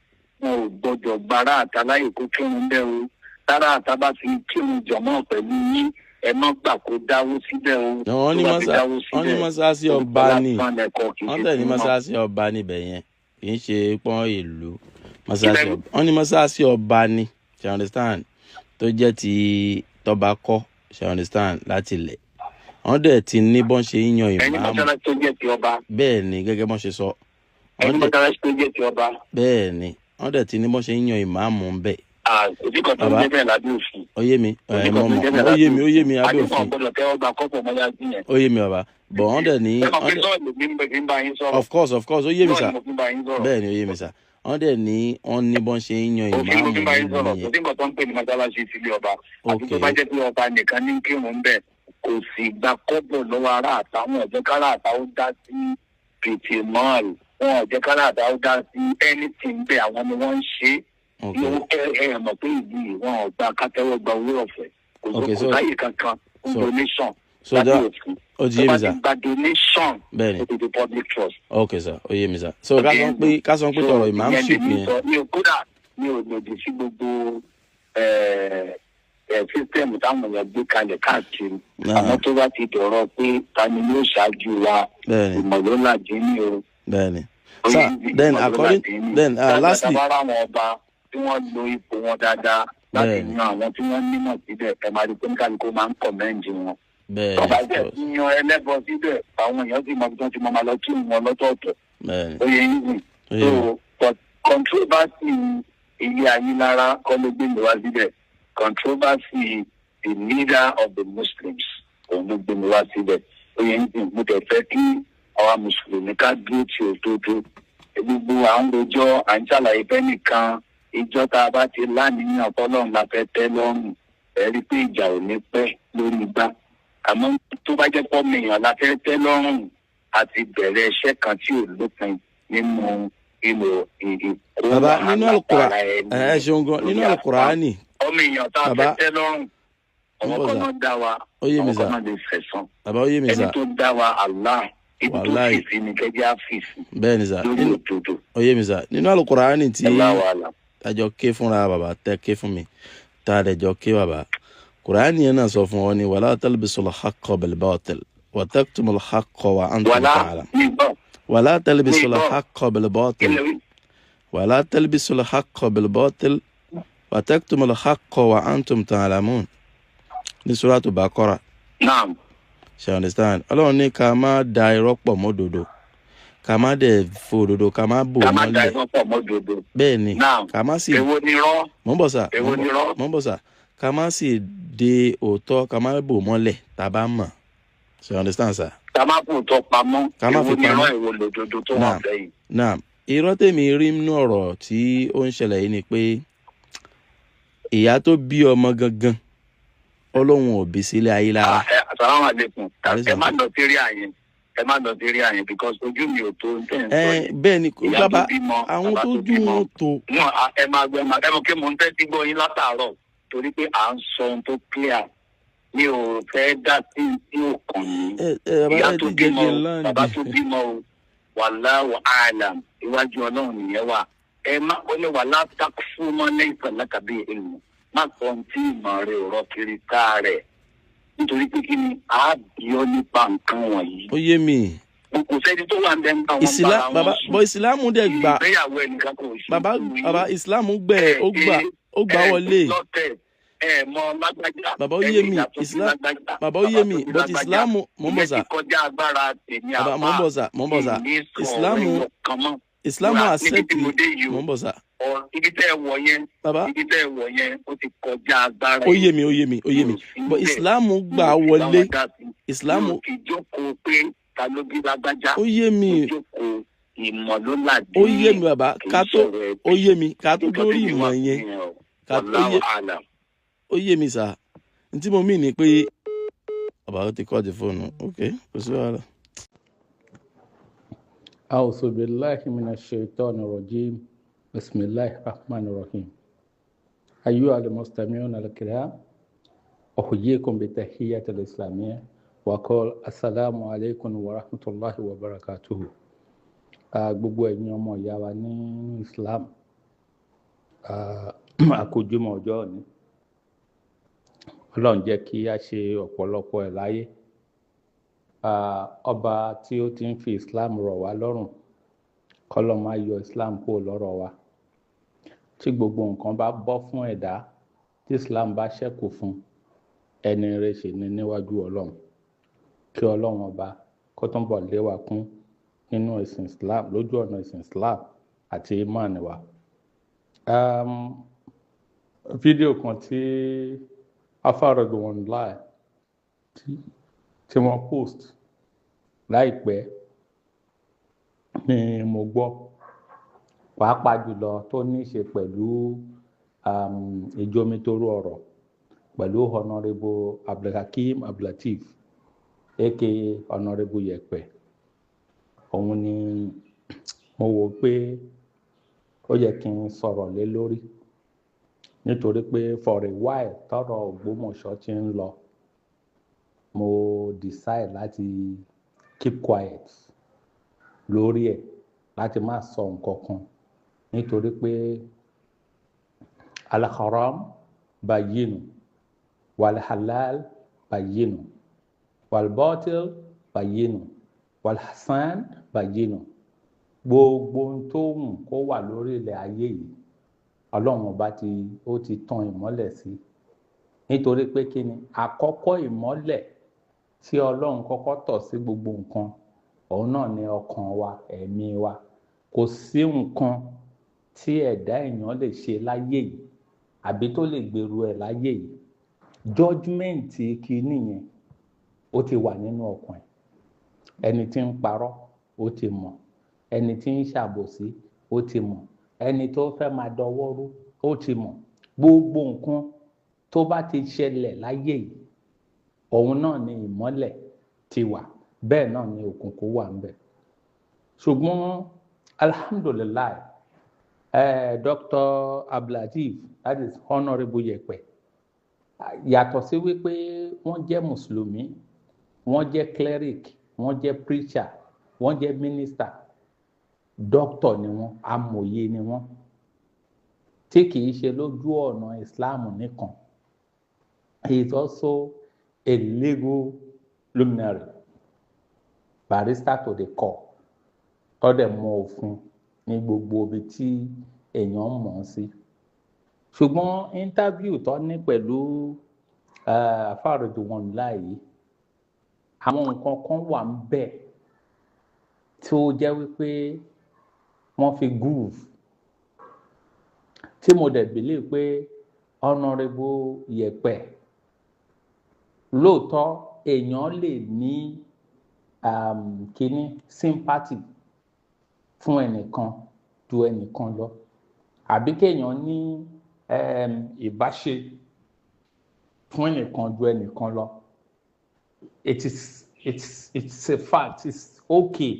wọn ò gbọdọ̀ gbára àtàláyè kó kírun bẹ́ẹ̀ o. Tára àtà bá fi kírun jọmọ́ pẹ̀lú yín, ẹ má gbà kó dáwó síbẹ̀ o. Wọ́n ní Tó bá fi mọ́sá dáwó wọ́n ní síbẹ̀, mọ́sáàsì ọba ni. lásán lẹ̀kọ́, kì í Wọ́n ṣe tẹ̀ ní fún wọn. mọ́sáàsì ọba níbẹ̀ yẹn, kì í ṣe pọ́n ìlú mọ́sáàsì Kílẹ̀ ọba. Wọ́n ní mọ́sáàsì ọba ni, ṣe understand, tó jẹ́ ti tọba kọ́, ṣe understand, láti ilẹ̀. Wọ́n dẹ̀ ti ní bọ́n ṣe ń yan Ẹni ìmáàmù. mọ́sálásí tó jẹ́ ti ọba. Bẹ́ẹ̀ ni, gẹ́gẹ́ bọ́n ṣe sọ. Ẹni Wọ́n dẹ̀ mọ́sálásí tó jẹ́ ti ọba. Bẹ́ẹ̀ ni, wọ́n dẹ̀ ti ní bọ́n ṣe ń yan ìmáàmù ń bẹ̀. Òbí kan tó ń Bàbá. jẹ́ bẹ́ẹ̀ lábẹ́ òfin. Ó yé mi. Òbí Ẹ kan tó mọ̀ ń jẹ́ bẹ́ẹ̀ mọ̀, ó yé lábẹ́ mi, ó yé mi, abẹ́ Àdìpọ̀ òfin. gbọ́dọ̀ tẹ́wọ́ gba kọ́pọ̀ mọ́sálásí yẹn. Ó yé mi, bàbá, bọ̀ wọ́n dẹ̀ ní Ẹ mọ̀ wọ́n pé dẹ̀ sọ́ọ̀lù mi ń bẹ fi ń bá yín sọ̀rọ̀. Of course, of course, ó yé mi Sọ́ọ̀lù sà. mo fi ń bá yín sọ̀rọ̀. Bẹ́ẹ̀ ni, ó yé mi sà. Wọ́n dẹ̀ ní wọ́n ní bọ́n ṣe ń yan Òfin ló ìmáàmù fi ń bá yín nílùú sọ̀rọ̀. Kò yẹn. sí nǹkan tó ń pè ní mọ́sálásí sílé ọba. Àti tó Ok. bá jẹ́ pé ọba nìkan ní kírun bẹ́ẹ̀, kò sì gba kọ́bọ̀ lọ́wọ́ ará àtàwọn ọ̀jẹ́ kára àtàwọn dá sí pètè mọ́ọ̀lù wọn, ọ̀jẹ́ kára àtàwọn dá sí anything bẹ́ẹ̀, àwọn ni wọ́n ń ṣe é. Ok. Yóò ẹ mọ̀ pé ìlú yìí, wọn ò gba kátẹ́wọ́ gba owó ọ̀fẹ́. Kò Ok, kò sáyè kankan fún donation so lábẹ́ that òfin. Ó ti Tó yé bá mi ti sà. gba donation, Bẹ́ẹ̀ ni. ó ti di public trust. Ok sà, ó yé mi sà. So ká sọ pé tọrọ imamship Ìyẹn lèmi yẹn. sọ. Mi ò, kódà mi ò lòdì sí gbogbo system táwọn èèyàn gbé kalẹ̀ káàkiri. Àmọ́ tó bá ti dọ̀rọ̀ pé ta ni yóò ṣáájú wa, Bẹ́ẹ̀ ni. ìmọ̀lólàdí ni o. Bẹ́ẹ̀ ni sà. Then according then lastly. Tábàárà àwọn ọba tí wọ́n lo ipò wọn dáadáa láti yan àwọn tí wọ́n nímọ̀ síbẹ̀, ẹ máa rí pé kálukú máa ń commend wọn. Bẹ́ẹ̀ ni. Tọ́ba Of jẹ́ course. yan ẹlẹ́bọ síbẹ̀, àwọn èèyàn sì mọ bí wọ́n ti mọ máa lọ kí wọn lọ́tọ̀ọ̀tọ̀. Bẹ́ẹ̀ ni. Ó yẹ yín sìn. Ó yé mi. So, but controversy ilé Ayélára kọ́ ló gbé mi wá síbẹ̀. Controversy the leader of the Muslims, òun ló gbé mi wá síbẹ̀. Ó yẹ yín sìn. Mo tẹ̀ fẹ́ kí àwa mùsùlùmí ká dúró tí òdodo. Gbogbo à ń rojọ́, à ń ṣàlàyé fẹ́ nìkan, ìjọ tá a bá ti láníyàn tọ́lọ́run la fẹ́ tẹ́ lọ́rùn, ẹ rí i pé ìjà ò ní pẹ́ lórí igbá. Àmọ́ tó bá jẹ́ pọ́ mìíràn la fẹ́ tẹ́ lọ́rùn, a ti bẹ̀rẹ̀ iṣẹ́ kan tí ò lópin nínú ìlò ìkó Bàbá, nínú wàhálà Alukura bára ẹni ẹ ṣeun gan. Nínú lórí Alukurani. Ọmọ èèyàn tá a Bàbá. fẹ́ tẹ́ lọ́rùn, Ń àwọn bọ̀ kan sà. náà dá wa, Ó yé mi àwọn sà. kan náà lè fẹ̀sán. Bàbá, ó yé mi Ẹni sà. tó dá wa, Allah, ibi tó Wàláì. fìsí ni kẹjẹ á fìsí Bẹ́ẹ̀ ni sà. lórí Nínú òdodo. Ó yé mi sà. Nínú Alukurani tí Ẹ bá wàhálà. àjọ ké fúnra bàbá tẹ ké fún mi, tá a dẹ̀ jọ ké, bàbá, Kùránì yẹn náà sọ fún ọ ní wala talbisul haqqa bil batil wa taktumul haqqa wa antum Wàlá ta'lam. mi gbọ́. Wala talbisul Mi gbọ́. haqqa bil Kí batil. lè wí? Wala talbisul haqqa bil batil wa taktumul haqqa wa antum ta'lamun, ní Suratu Baqara. Naam. Ṣe understand? Ọlọ́run ní ká má da irọ́ pọ̀ mọ́ òdodo, ká má dẹ̀ fo òdodo, ká má bò Ká má da mọ́lẹ̀. irọ́ pọ̀ mọ́ òdodo. Bẹ́ẹ̀ ni. Naam. Ká má sì Èwo ni irọ́? Mò ń bọ̀ sà. Èwo Mò ń ni bọ̀. irọ́? Mò ń bọ̀ sà. Ká má sì de òótọ́, ká má bò mọ́lẹ̀ tá a bá mọ̀. Ṣe understand, sà? Ká má kó tọ́ pamọ́. Ká má Èwo fi ni irọ́? pamọ́. Èwo lòdodo tó wà Naam. bẹ́yìn? Naam, irọ́ tèmi rí nínú ọ̀rọ̀ tí ó ń ṣẹlẹ̀ yìí ni pé ìyá tó bí ọmọ gangan, Ọlọ́run ò bí sílé ayé lára. Ah, assalamu alaikum. Alaikum. Ẹ má lọ sí rí àyẹn, ẹ má lọ sí rí àyẹn, because ojú mi ò tó ń tẹ̀ ń sọ Ẹ yẹn. bẹ́ẹ̀ ni. Ìyá tó Bàbá, bímọ, àwọn bàbá tó tó dùn bímọ. ún tó. Wọn ẹ máa gbẹ, ẹ mọ̀ pé mò ń tẹ́tí gbọ́ yín látàárọ̀ torí pé à ń sọ ohun tó clear. Mi ò fẹ́ dá sí tí ò kàn mí. Ẹ ẹ bàbá, Ìyá ẹ tó ti jẹ́ bímọ kí n o, láǹdì. bàbá tó bímọ o, wallahu a'lam, iwájú Ọlọ́run nìyẹn wà. Ẹ má ó ní wala taqfu ma laysa laka bihi ilm, má sọ ohun tí ìmọ̀ rẹ̀ ò rọ kiri ká rẹ̀, nítorí pé kí ni a bí ọ nípa nǹkan wọ̀nyí. Ó yé mi. Kò sẹ́ni tó wà ń bẹ́ ń bá wọn Ìsìlá bára bàbá wọn sùn. bọ, ìsìlámù dẹ̀ gbà. Ìgbéyàwó ẹnìkan kò sí. Bàbá, bàbá, ìsìlámù gbẹ, ó gbà wọlé. Lọ́tẹ̀ ẹ mọ lágbájá. Bàbá, ó yé mi. Bàbá, ó yé mi, but ìsìlámù, mò ń bọ̀ sà. Ìyẹn ti kọjá agbára tèmi. Bàbá, mò ń bọ̀ sà, mò ń bọ̀ sà. Ìsìlámù ìsìlámù Níbi accept. tí mo dé yìí o. Mò ń bọ̀ sà. Ibi tẹ́ ẹ wọ̀ yẹn, Bàbá, ibi tẹ́ ẹ wọ̀ yẹn, ó ti kọjá agbára. Ó yé mi, ó yé mi, ó yé mi, but ìsìlámù gbà wọlé, ìsìlámù. Mi ò fi jókòó pé Ta ló bí lágbájá? Ó yé mi. Ó jókòó, ìmọ̀ ló làdí. Ó yé mi, bàbá. Kì í Ká tó sọ̀rọ̀ ẹbí. Ó yé mi, ká tó Nǹkan dórí tí mi ìmọ̀ wà yẹn. nìyẹn o. Ká tó Wallahu yé a'lam. Ó yé mi sà. N tí mo mì ní pé bàbá ó ti kọ́ di fóònù. Ok, kò sí wàhálà. أعوذ بالله من الشيطان الرجيم، بسم الله الرحمن الرحيم. أيها المستمعون الكرام، أحييكم بتحية الإسلامية وأقول السلام عليكم ورحمة الله وبركاته. Gbogbo ẹ̀yin ọmọ ìyá wa ní Islam, àkójúmọ́ ọjọ́ òní, Ọlọ́run jẹ́ kí a ṣe ọ̀pọ̀lọpọ̀ ẹ̀ láyé. Ọba tí ó ti ń fi Islam rọ̀ wá lọ́rùn, kọ́lọ́un má yọ Islam kúrò lọ́rọ̀ wa. Tí gbogbo nǹkan bá bọ́ fún ẹ̀dá, tí Islam bá ṣẹ́kù fún ẹni rẹ̀, ṣe ní níwájú Ọlọ́run. Kí Ọlọ́run Ọba kó túnbọ̀ lé wa kún nínú ẹ̀sìn Islam, lójú ọ̀nà ẹ̀sìn Islam àti imán wa. Fídíò kan tí afárọ̀dù online tí wọ́n post láìpẹ́ ni mo gbọ́, pàápàá jùlọ tó ní í ṣe pẹ̀lú ìjomitoro ọ̀rọ̀ pẹ̀lú Honourable Abdulhakeem Abdulateef, aka Honourable Yẹ̀pẹ̀. Òun ni mo wò pé ó yẹ kí n sọ̀rọ̀ lé lórí, nítorí pé for a while tọ́rọ̀ Ògbómọ̀ṣọ́ ti ń lọ, mo decide láti keep quiet lórí ẹ̀, láti má sọ nǹkan kan, nítorí pé al-haram bayyinu wal-halal bayyinu wal-batil bayyinu wal-hasan bayyinu. Gbogbo ohun tó wù kó wà lórí ilẹ̀ ayé yìí, Ọlọ́run Ọba ti ó ti tan ìmọ́lẹ̀ sí. Nítorí pé kí ni àkọ́kọ́ ìmọ́lẹ̀ tí Ọlọ́run kọ́kọ́ tọ̀ sí gbogbo nǹkan? Òun náà ni ọkàn wa, ẹ̀mí wa. Kò sí nǹkan tí ẹ̀dá èèyàn lè ṣe láyé yìí àbí tó lè gbèrú ẹ̀ láyé yìí, judgement kìíní yẹn, ó ti wà nínú ọkàn ẹ̀. Ẹni tí ń parọ́, ó ti mọ̀. Ẹni tí ń ṣàbòsí, ó ti mọ̀. Ẹni tó fẹ́ máa dọwọ́ rú, ó ti mọ̀. Gbogbo nǹkan tó bá ti ṣẹlẹ̀ láyé yìí, òun náà ni ìmọ́lẹ̀ ti wà, bẹ́ẹ̀ náà ni òkùnkùn wà ń bẹ̀. Ṣùgbọ́n alhamdulillahi, Dr. Abdulateef, that is Honourable Yẹ̀pẹ̀, yàtọ̀ sí wípé wọ́n jẹ́ mùsùlùmí, wọ́n jẹ́ cleric, wọ́n jẹ́ preacher, wọ́n jẹ́ minister, doctor ni wọ́n, amòye ni wọ́n, tí kìí ṣe lójú ọ̀nà Islam nìkan. He is also a legal luminary, barrister to the core, tó dẹ̀ mọ òfin ní gbogbo ibi tí èèyàn mọ̀ ọ́n sí. Ṣùgbọ́n interview tó ní pẹ̀lú àfàròjù wọn láàyè, àwọn nǹkan kan wà ń bẹ̀ tí ó jẹ́ wípé wọ́n fi groove, tí mo dẹ̀ believe pé Honourable Yẹ̀pẹ̀, lóòótọ́ èèyàn lè ní kíní sympathy fún ẹnìkan ju ẹnìkan lọ, àbí kéèyàn ní ìbáṣe fún ẹnìkan ju ẹnìkan lọ, it's a fact, it's okay.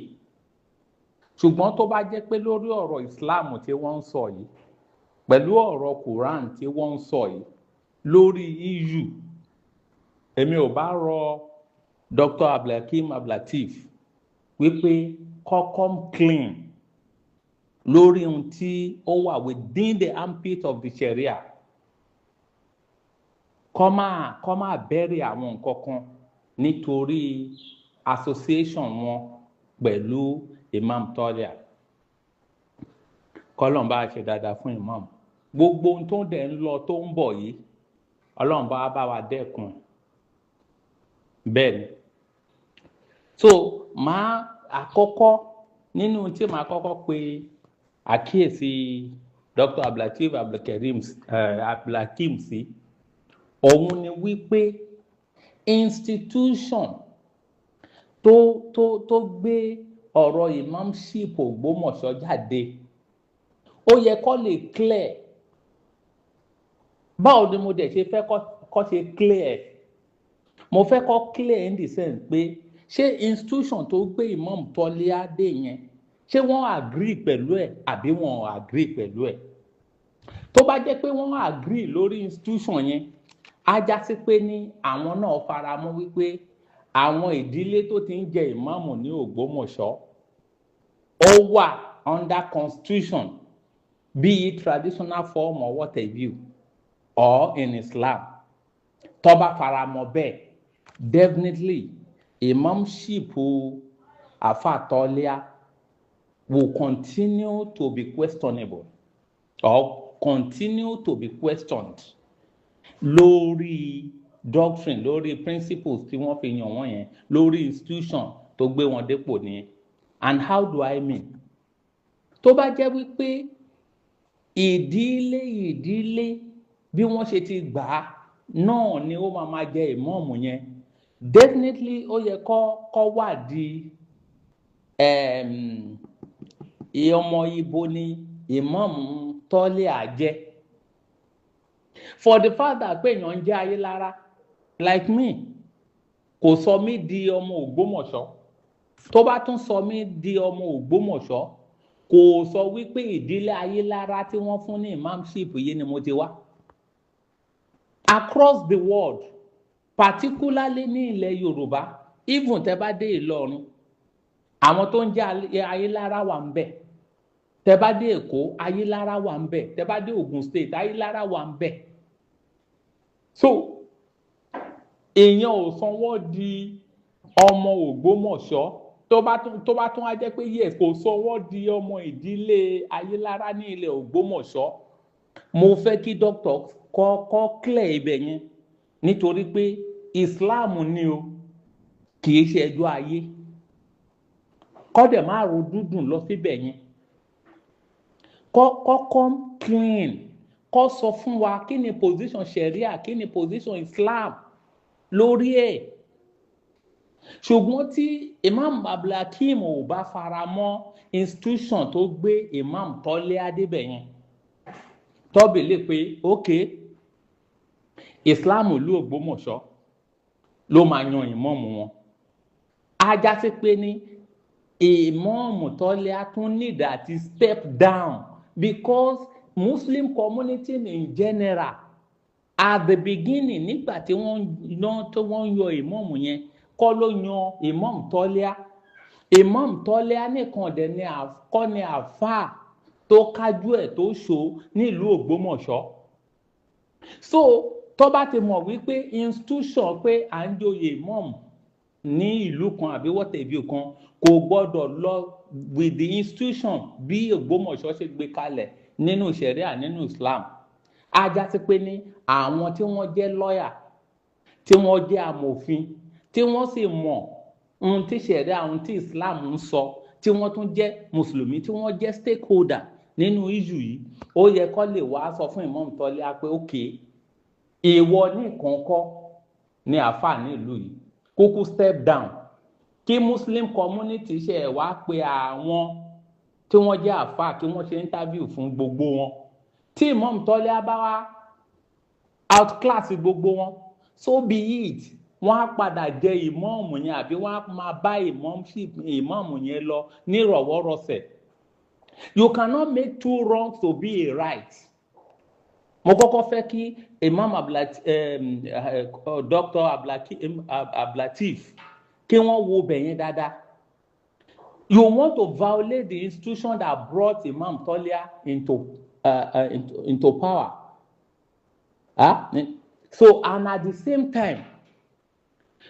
Ṣùgbọ́n tó bá jẹ́ pé lórí ọ̀rọ̀ Islam tí wọ́n ń sọ yìí, pẹ̀lú ọ̀rọ̀ Quran tí wọ́n ń sọ yìí, lórí issue, èmi ò bá rọ Dr. Abdulhakeem Abdulateef wípé kó come clean lórí ohun tí ó wà within the armpit of the Sharia, kó máa bẹ̀rẹ̀ àwọn nǹkan kan nítorí association wọn pẹ̀lú Imam Tọ́líà. Kọ́lọ́un bá ṣe dáadáa fún Imam. Gbogbo ohun tó ń dẹ̀ ń lọ, tó ń bọ̀ yìí, Ọlọ́run bá wa dẹ́kun bẹ́ẹ̀ ni. So máa àkọ́kọ́ nínú tí màá kọ́kọ́ pe àkíyèsí Dr. Abdulateef Abdulkareem, Abdulhakeem sí, òun ni wípé institution Tó gbé ọ̀rọ̀ imamship Ògbómọ̀ṣọ́ jáde, ó yẹ kó lè clear. Báwo ni mo dẹ̀ ṣe fẹ́ kó ṣe clear? Mo fẹ́ kó clear in the sense pé, ṣé institution tó gbé Imam Tọ́líà dé yẹn, ṣé wọ́n agree pẹ̀lú ẹ̀ àbí wọ́n agree pẹ̀lú ẹ̀? Tó bá jẹ́ pé wọ́n agree lórí institution yẹn, á já sí pé ní àwọn náà fara mọ́ wípé àwọn ìdílé tó ti ń jẹ ìmáàmù ní Ògbómọ̀ṣọ́, ó wà under constitution, be it traditional form or what have you, or in Islam. Tó bá fara mọ́ bẹ́ẹ̀, definitely imamship Afa Tọ́líà will continue to be questionable or continue to be questioned lórí doctrine, lórí principles tí wọ́n fi yàn wọ́n yẹn, lórí institution tó gbé wọn dépò nìyẹn. And how do I mean? Tó bá jẹ́ wípé ìdílé bí wọ́n ṣe ti gbà á náà ni ó máa máa jẹ ìmáàmù yẹn, definitely ó yẹ kó wádìí ọmọ ibo ni ìmáàmù Tọ́líà jẹ́. For the fact that pé èèyàn ń jẹ́ Ayélára like me kò sọ mí di ọmọ Ògbómọ̀ṣọ́. Tó bá tún sọ mí di ọmọ Ògbómọ̀ṣọ́, kò sọ wípé ìdílé Ayélára tí wọ́n fún ní imamship yìí ni mo ti wá. Across the world, particularly ní ilẹ̀ Yorùbá, even tẹ́ bá dé Ìlọrin, àwọn tó ń jẹ́ Ayélára wà ń bẹ̀. Tẹ́ bá dé Èkó, Ayélára wà ń bẹ̀. Tẹ́ bá dé Ògùn State, Ayélára wà ń bẹ̀. So èèyàn ò sanwó di ọmọ Ògbómọ̀ṣọ́. Tó bá tún á jẹ́ pé yes, kò sọ wọ́n di ọmọ ìdílé Ayélára ní ilẹ̀ Ògbómọ̀ṣọ́, mo fẹ́ kí doctor kọ́kọ́ clear ibẹ̀ yẹn, nítorí pé Islam ni o, kì í ṣe ẹjọ́ ayé. Kọ́dẹ̀ má ro dúdùn lọ síbẹ̀ yẹn, kọ́ come clean, kọ́ sọ fún wa kí ni position Sharia, kí ni position Islam lórí ẹ̀. Ṣùgbọ́n tí Imam Abdulhakeem ò bá fara mọ́ institution tó gbé Imam Tọ́lé adébẹ̀ yẹn, tọ́bì lè pé ok, Islam ìlú Ògbómọ̀ṣọ́ ló máa yan ìmọ̀ọ́mù wọn, á já sí pé ní ìmọ̀ọ́mù Tọ́lé á tún need àti step down, because Muslim community in general, at the beginning, nígbà tí wọ́n ná tí wọ́n yọ ìmọ̀ọ́mù yẹn, kọ́ ló yan Ìmọ̀ọ́mù Tọ́líà. Ìmọ̀ọ́mù Tọ́líà nìkan dẹ̀ ni kọ́ ni àáfàá tó kájú ẹ̀ tó ṣó nílùú Ògbómọ̀ṣọ́. So tó bá ti mọ̀ wípé institution pé à ń joyè ìmọ̀ọ́mù ní ìlú kan àbí whatever kan kò gbọ́dọ̀ lọ with the institution bí Ògbómọ̀ṣọ́ ṣe gbé kalẹ̀ nínú ṣẹ̀ríà, nínú Islam, á já sí pé ní àwọn tí wọ́n jẹ́ lọ́yà, tí wọ́n jẹ́ amòfin, tí wọ́n sì mọ̀ ohun tí ṣẹ̀ríà, ohun tí Islam ń sọ, tí wọ́n tún jẹ́ mùsùlùmí, tí wọ́n jẹ́ stakeholder nínú issue yìí, ó yẹ kó lè wá sọ fún Imam Tọ́lá pé ok, ìwọ nìkan kọ́ ní àáfàá nílùú yìí, kúkú step down, kí Muslim community ṣe ẹ̀ wá pé àwọn tí wọ́n jẹ́ àáfàá, kí wọ́n ṣe interview fún gbogbo wọn. Tí Imam Tọ́lá bá wá outclass gbogbo wọn, so be it. Wọ́n á padà jẹ ìmọ̀ọ́mù yẹn àbí wọ́n á máa bá ìmọ̀ọ́mù yẹn lọ nírọ̀wọ́rọsẹ̀. You cannot make two wrongs to be a right. Mo kọ́kọ́ fẹ́ kí Imam Dr. Ablatif kí wọ́n wo bẹ̀ yẹn dáadáa. You want to violate the institution that brought Imam Tolia into power, huh? So and at the same time,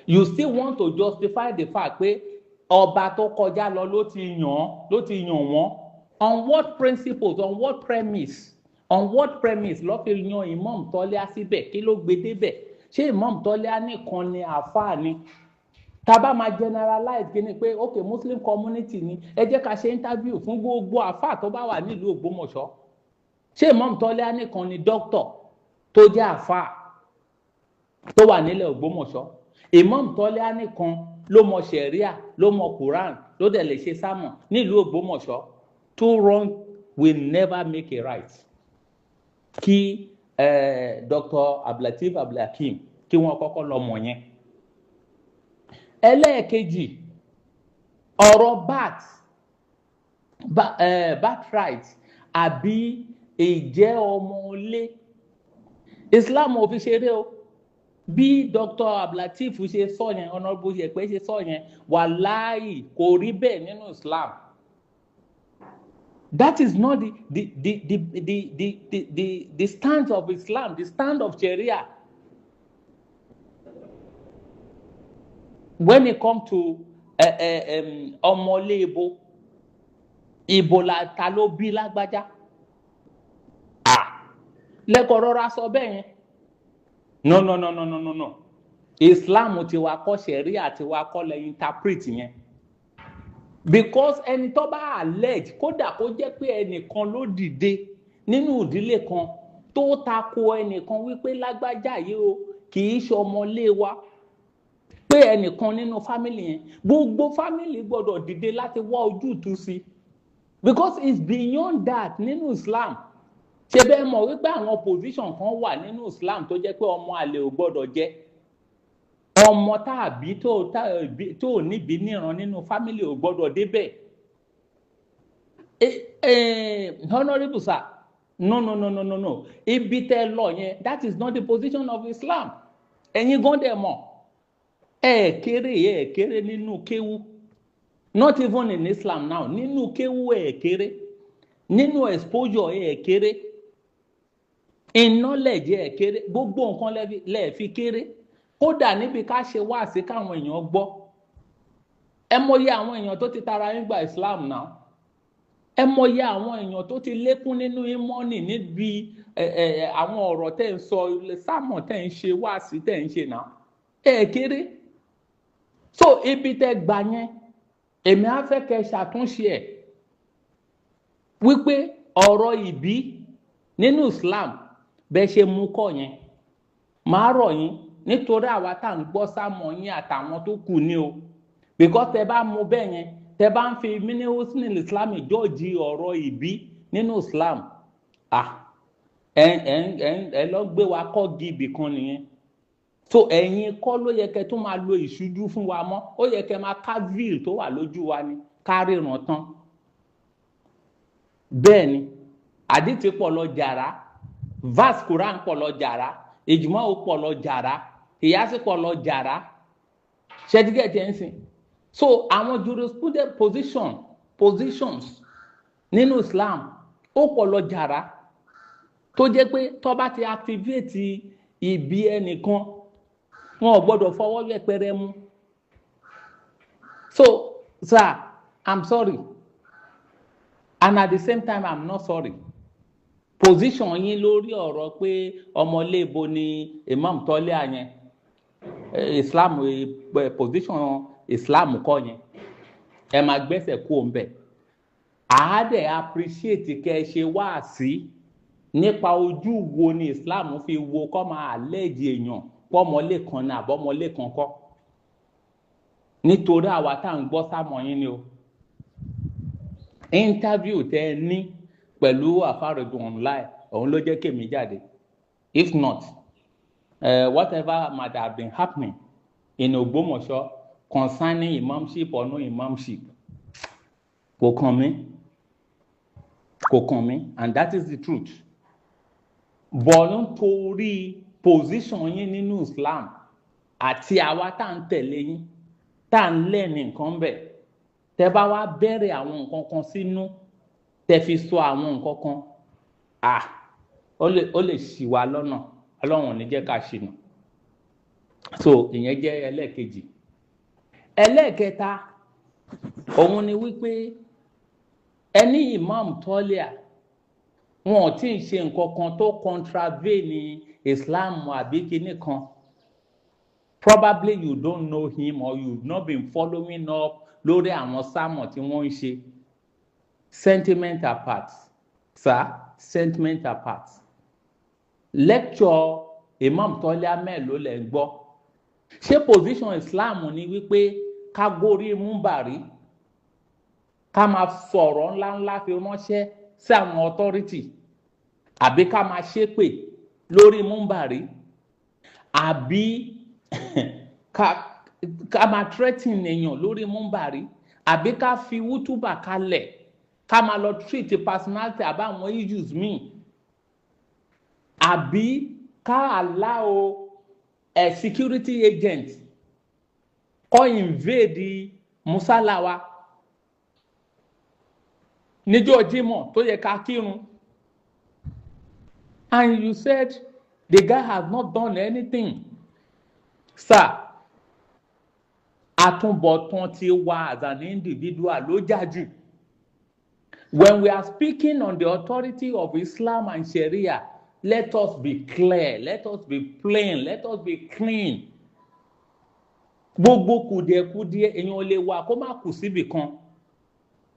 you still want to justify the fact pé ọba tó kọjá lọ ló ti yàn wọ́n. On what principles? On what premise? On what premise ló fi yan Imam Tọ́lá síbẹ̀? Kí ló gbé débẹ̀? Ṣé Imam Tọ́lá nìkan ni àáfàá ni? Tá bá máa generalize, kí ni pé ok, Muslim community ni, ẹ jẹ́ ká ṣe interview fún gbogbo àáfàá tó bá wà nílùú Ògbómọ̀ṣọ́. Ṣé Imam Tọ́lá nìkan ni doctor tó jẹ́ àáfàá tó wà nílẹ̀ Ògbómọ̀ṣọ́? Imam Tọ́lá nìkan ló mọ ṣẹ̀ríà, ló mọ Quran, ló dẹ̀ lè ṣe sermon nílùú Ògbómọ̀ṣọ́. Two wrong will never make a right. Kí Dr. Abdulateef Abdulhakeem kí wọ́n kọ́kọ́ lọ mọ̀ yẹn. Ẹlẹ́ẹ̀kejì, ọ̀rọ̀ birthright àbí ìjẹ́ ọmọlé, Islam ò fi ṣeré o. Bí Dr. Abdulateef ṣe sọ yẹn, Honourable Yẹ̀pẹ̀ ṣe sọ yẹn, wàláì kò rí bẹ́ẹ̀ nínú Islam. That is not the stand of Islam, the stand of Sharia. When it comes to ọmọlé ibo, ibo la ta ló bí lágbájá? Lẹ́kọ̀ọ́ rọra sọ bẹ́ẹ̀ yẹn. No, no, no, no, no, no, no. Islam ti wa kọ́, Sharia ti wa kọ́ lẹ interpret yẹn. Because ẹni tó bá allege, kódà kó jẹ́ pé ẹnìkan ló dìde nínú ìdílé kan tó tako ẹnìkan wípé lágbájá yìí o kì í ṣe ọmọlé wa, pé ẹnìkan nínú family yẹn, gbogbo family gbọ́dọ̀ dìde láti wá ojútùú sí, because it's beyond that nínú Islam. Ṣe bẹ́ẹ̀ mọ̀ wípé àwọn position kan wà nínú Islam tó jẹ́ pé ọmọ àlè ò gbọ́dọ̀ jẹ́, ọmọ tàbí tó níbi níran nínú family ò gbọ́dọ̀ débẹ̀. Honourable sir, no, no, no, no, no, no, ibi tẹ́ lọ yẹn, that is not the position of Islam. Ẹ̀yin gan dẹ̀ mọ̀, ẹ kéré, ẹ kéré nínú kéwú, not even in Islam now, nínú kéwú ẹ kéré, nínú exposure ẹ kéré, in knowledge ẹ kéré, gbogbo nǹkan lẹ fi kéré. Kódà níbi ká ṣe wáàsí káwọn èèyàn gbọ́, ẹ mọyì àwọn èèyàn tó ti tara yín gba Islam náà, ẹ mọyì àwọn èèyàn tó ti lékún nínú ìmọ́nì níbi àwọn ọ̀rọ̀ tẹ́ ń sọ, sermon tẹ́ ń ṣe, wáàsí tẹ́ ń ṣe náà, ẹ kéré. So ibi tẹ́ gbà yẹn, èmi á fẹ́ kẹ́ ṣàtúnṣe ẹ̀ wípé ọ̀rọ̀ ìbí nínú Islam bẹ́ẹ̀ ṣe mú kọ́ yẹn, màá rọ̀ yín nítorí àwa tá à ń gbọ́ sermon yín àtàwọn tó kù ní o. Because tẹ́ bá mú bẹ́ẹ̀ yẹn, tẹ́ bá ń fi minihusnil Islam jọ́ọ̀jì ọ̀rọ̀ ìbí nínú Islam, ẹ ẹ ẹ ẹ lọ gbé wa kọ́ gibì kan nìyẹn. So ẹ̀yin kọ́ ló yẹ kẹ́ tó máa lo ìṣújú fún wa mọ́, ó yẹ kẹ́ máa ká veil tó wà lójú wa ni, ká ríran tán. Bẹ́ẹ̀ ni àdìtì pọ̀ lọ jàrá, verse Quran pọ̀ lọ jàrá, ìjùmọ̀ ò pọ̀ lọ jàrá, ìyásí pọ̀ lọ jàrá, ṣẹ́tígẹ̀tì ẹ̀ ń sìn. So àwọn jurisprudent positions nínú Islam ó pọ̀ lọ jàrá, tó jẹ́ pé tó bá ti activate ìbí ẹnìkan, wọn ò gbọ́dọ̀ fọwọ́ yẹpẹrẹ mú. So sir, I'm sorry, and at the same time I'm not sorry. Position yín lórí ọ̀rọ̀ pé ọmọléèbo ni Imam Tọ́lé yẹn, Islam position Islam kọ́ yẹn, ẹ máa gbẹ́sẹ̀ kú òun bẹ̀. Àádẹ́ appreciate kẹ́ ẹ ṣe wáàsí nípa ojú wo ni Islam fi wo kọ́ máa allege èèyàn pọ́mọlé kan ní àbọ́mọlé kan kọ́, nítorí àwa tá à ń gbọ́ sermon yín ni o. Interview tẹ́ ẹ ní pẹ̀lú Àfàrẹ̀dùn online, òun ló jẹ́ kémi jáde. If not, whatever might have been happening in Ògbómọ̀ṣọ́ concerning imamship or no imamship, kò kàn mí, kò kàn mí, and that is the truth. But nítorí position yín nínú Islam àti àwa tá à ń tẹ̀lé yín, tá à ń lẹ́ni nǹkan bẹ̀, tẹ́ bá wá bẹ̀rẹ̀ àwọn nǹkan kan sínú, tẹ́ fi sọ àwọn nǹkan kan, ó lè ṣì wá lọ́nà. Ọlọ́run ò ní jẹ́ ká ṣìnà. So ìyẹn jẹ́ ẹlẹ́ẹ̀kejì. Ẹlẹ́ẹ̀kẹta òun ni wípé ẹni Imam Tọ́líà wọn ò tí ì ṣe nǹkan kan tó contravene Islam àbí kinní kan. Probably you don't know him or you've not been following up lórí àwọn sermon tí wọ́n ń ṣe. Sentiment apart, sir, sentiment apart, lecture Imam Tọ́líà mélòó lẹ̀ ń gbọ́? Ṣé position Islam ni wípé ká gorí múbàrí, ká máa sọ̀rọ̀ ńláńlá fi ránṣẹ́ sí àwọn authority, àbí ká máa ṣépè lórí múbàrí, àbí ká máa threaten èèyàn lórí múbàrí, àbí ká fi wútúbà kalẹ̀ ká máa lọ treat personality àbáwọn issues míì, àbí ká allow a security agent kó invade musala wa níjọ́ Jímọ̀ tó yẹ ká kírun. And you said the guy has not done anything. Sir, àtúbọ̀tán ti wá as an individual ló jà jù. When we are speaking on the authority of Islam and Sharia, let us be clear, let us be plain, let us be clean. Gbogbo kùdìẹ̀kudiẹ èèyàn lè wà kó má kù síbì kan,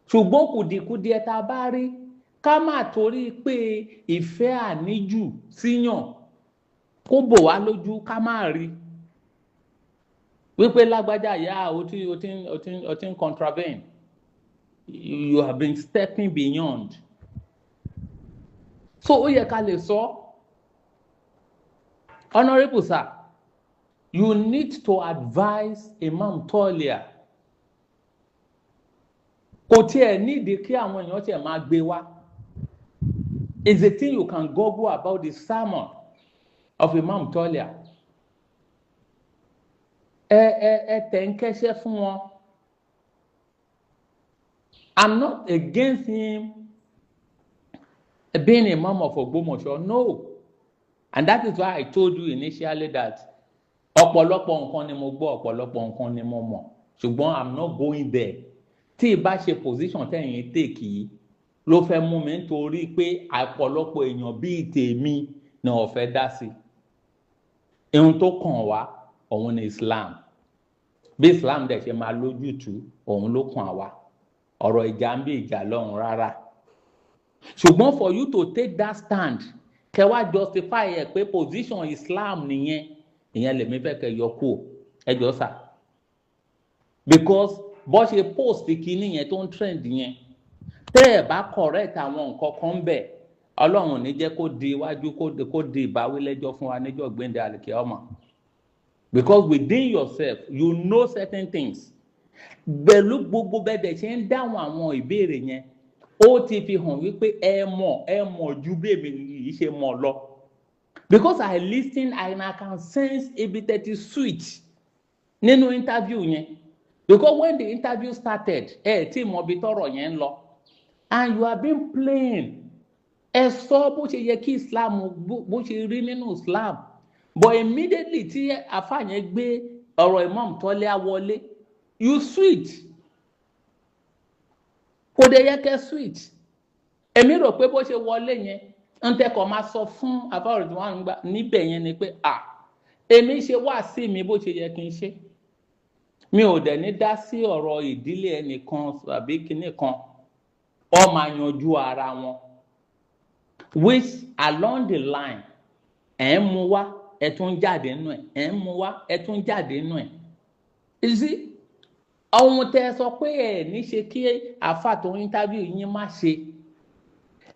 ṣùgbọ́n kùdìẹ̀kudiẹ tá a bá rí, ká má torí pé ìfẹ́ àníjù síyàn kó bò wá lójú ká má rí wípé lágbájá yá o ti ń contravene, you have been stepping beyond. So ó yẹ ká lè sọ. Honourable sir, you need to advise Imam Tolia. Kò tiẹ̀ nídìí kí àwọn èèyàn tiẹ̀ máa gbé wá. It's a thing you can google about the sermon of Imam Tolia. Ẹ tẹ̀ ń kẹ́sẹ́ fún wọn. I'm not against him being Imam of Ogbomoso, no. And that is why I told you initially that ọ̀pọ̀lọpọ̀ nǹkan ni mo gbọ́, ọ̀pọ̀lọpọ̀ nǹkan ni mo mọ̀, ṣùgbọ́n I'm not going there. Tí ì bá ṣe position tẹ̀yìn take yìí ló fẹ́ mú mi, nítorí pé ọ̀pọ̀lọpọ̀ èèyàn bíi tèmi ni wọ́n fẹ́ dá sí. Ohun tó kàn wá òun ni Islam. Bí Islam dẹ̀ ṣe máa lójútùú, òun ló kàn wá. Ọ̀rọ̀ ìjà ń bí ìjà lọ́hùn rárá. Ṣùgbọ́n for you to take that stand, kẹ́ wá justify ẹ̀ pé position Islam nìyẹn, ìyẹn lèmi fẹ́ kẹ́ yọ kúrò. Ẹ jọ sà, because bó ṣe post kinní yẹn tó ń trend yẹn, tẹ́ ẹ̀ bá correct àwọn nǹkan kan bẹ̀, Ọlọ́run ò ní jẹ́ kó di iwájú, kó di ìbáwí lẹ́jọ́ fún wa níjọ́ gbẹ̀ndẹ̀ àlùkẹ́ ọmọ, because within yourself you know certain things. Pẹ̀lú gbogbo bẹ́ẹ̀ ṣe ń dáhùn àwọn ìbéèrè yẹn, ó ti fi hàn wípé ẹ mọ̀, ẹ mọ̀ ju bí èmi yìí ṣe mọ̀ lọ, because I listen and I can sense ibi tẹ́tí switch nínú interview yẹn, because when the interview started, ẹ tí mọ ibi tọ́rọ̀ yẹn ń lọ, and you have been plain. Ẹ sọ bó ṣe yẹ kí Islam, bó ṣe rí nínú Islam, but immediately tí afa yẹn gbé ọ̀rọ̀ Imam Tọ́lá wọlé, you switch. Kò dé yẹ kẹ́ switch. Èmi rò pé bó ṣe wọlé yẹn, ń tẹkọ̀ máa sọ fún àbáwọ̀rẹ̀ tí wọ́n ń gbà níbẹ̀ yẹn ni pé, à èmi ṣe wá sí mi bó ṣe yẹ kí n ṣe, mi ò dẹ̀ ní dá sí ọ̀rọ̀ ìdílé ẹnìkan àbí kinní kan, ọ máa yanjú ara wọn, which along the line ẹ̀ ń mú wá, ẹ̀ tún jáde nínú ẹ̀, ẹ̀ ń mú wá, ẹ̀ tún jáde nínú ẹ̀. You see, ohun tẹ́ ẹ sọ pé ẹ ní ṣe kí àáfà tó ń interview yín má ṣe,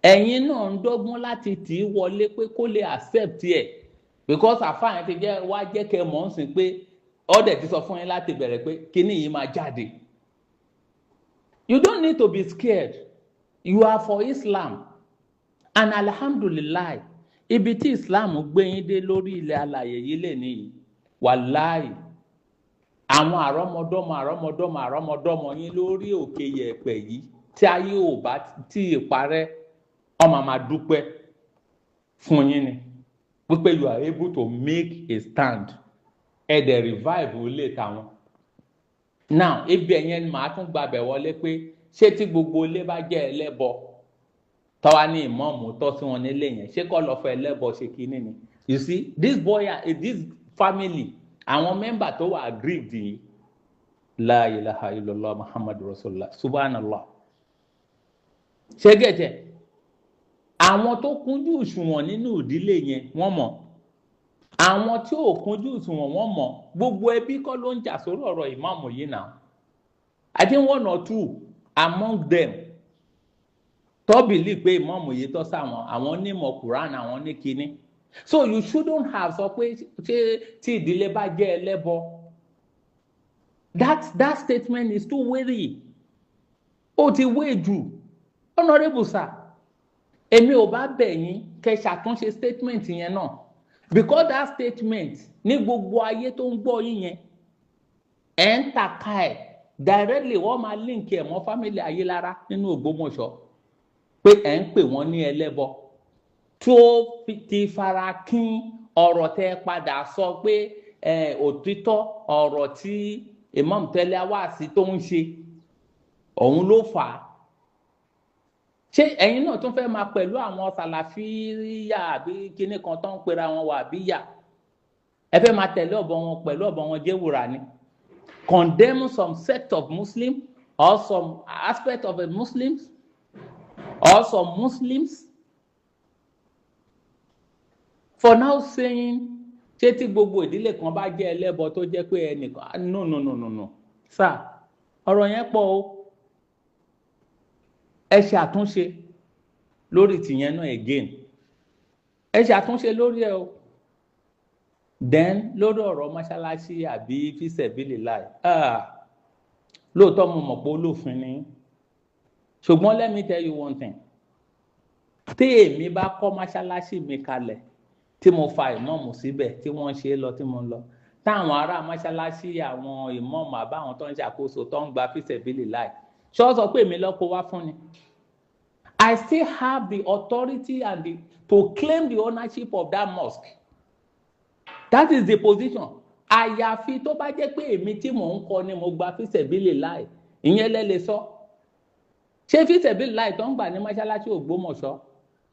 ẹ̀yin náà ń dọ́gbọ́n láti tì í wọlé pé kó lè accept ẹ̀, because àáfà yẹn ti jẹ́ wá jẹ́ kẹ́ mọ̀ ń sìn pé ọ̀dẹ̀ ti sọ fún yín láti bẹ̀rẹ̀ pé kíní yìí máa jáde. You don't need to be scared. You are for Islam, and alhamdulillahi, ibi tí Islam gbé yín dé lórí ilẹ̀ alàyè yìí lè níyì, wàláì, àwọn àrọ́mọdọ́mọ àrọ́mọdọ́mọ àrọ́mọdọ́mọ yín lórí òkè yẹ̀pẹ̀ yìí, tí ayé ò bá tí ì parẹ́, ọmọ máa dúpẹ́ fún yín ni wípé you are able to make a stand. Ẹ dẹ̀ revive ilé tàwọn. Now, ibi ẹ̀yẹn ni màá tún gbàbẹ̀ wọlé pé ṣé tí gbogbo ilé bá jẹ́ ẹlẹ́bọ, tọ́wá ní ìmọ̀ọ́mù tọ́ sí wọn nílé yẹn, ṣé kọ́ lọ́ọ́ fẹ́ ẹlẹ́bọ ṣe kínní ni? You see this boy, this family, àwọn member tó wà aggrieved yìí, la ilaha illallah Muhammadu rasulullah, subhanallah. Ṣé gẹ̀tẹ̀ àwọn tó kúnjú òṣùwọ̀n nínú ìdílé yẹn, wọ́n mọ̀. Àwọn tí ò kúnjú òṣùwọ̀n, wọ́n mọ̀. Gbogbo ẹbí kọ́ ló ń jà sórí ọ̀rọ̀ ìmáàmù yìí náà. I think one or two among them tó believe pé ìmáàmù yìí tọ́ sáwọn, àwọn onímọ̀ Quran, àwọn ní kinní. So you shouldn't have sọ pé ṣé tí ìdílé bá jẹ́ ẹlẹ́bọ. That statement is too weighty. Ó ti wé jù. Honourable sir, èmi ò bá bẹ̀ yín kẹ́ ṣàtúnṣe statement yẹn náà, because that statement, ní gbogbo ayé tó ń gbọ́ yín yẹn, ẹ̀ ń tàka ẹ̀ directly, wọ́n máa link ẹ̀ mọ́ family Ayélára nínú Ògbómọ̀ṣọ́ pé ẹ̀ ń pè wọ́n ní ẹlẹ́bọ, tó ti fara kín ọ̀rọ̀ tẹ́ padà sọ pé òtítọ́ ọ̀rọ̀ tí Imam tẹ́lẹ̀ wá sí tó ń ṣe òun ló fà á. Ṣé ẹ̀yin náà tún fẹ́ máa pẹ̀lú àwọn sàlàfíà àbí kinní kan tó ń pera wọn wà bíyà? Ẹ fẹ́ máa tẹ̀lé ọ̀bọ wọn pẹ̀lú ọ̀bọ wọn jẹ́wùrà ni, condemn some sect of Muslim or some aspect of a Muslims or some Muslims for now saying, ṣé tí gbogbo ìdílé kan bá jẹ́ ẹlẹ́bọ tó jẹ́ pé ẹnìkan? No, no, no, no, no, sir, ọ̀rọ̀ yẹn pọ̀ o. Ẹ ṣe àtúnṣe lórí tìyẹn náà again, ẹ ṣe àtúnṣe lórí ẹ o. Then lórí ọ̀rọ̀ mọ́ṣáláṣí àbí fíṣẹ̀bílì láì, lóòótọ́ mo mọ̀ pé olófin ni, ṣùgbọ́n let me tell you one thing: tí èmi bá kọ́ mọ́ṣáláṣí mi kalẹ̀, tí mo fa ìmọ̀ọ̀mù síbẹ̀, tí wọ́n ṣe é lọ, tí mo ń lọ, táwọn ará mọ́ṣáláṣí, àwọn ìmọ̀ọ̀mù àbáwọn tó ń ṣàkóso, tó ń gba fíṣẹ̀bílì láì ṣọ́, sọ pé èmi lọ́kọ wá fún ni, I still have the authority and the to claim the ownership of that mosque. That is the position. Àyàfi tó bá jẹ́ pé èmi tí mò ń kọ́ ni mo gba fíṣẹ̀bílì láì, ìyẹn lẹ́ lè sọ. Ṣé fíṣẹ̀bílì láì tó ń gbà ní mọ́ṣáláṣí Ògbómọ̀ṣọ́,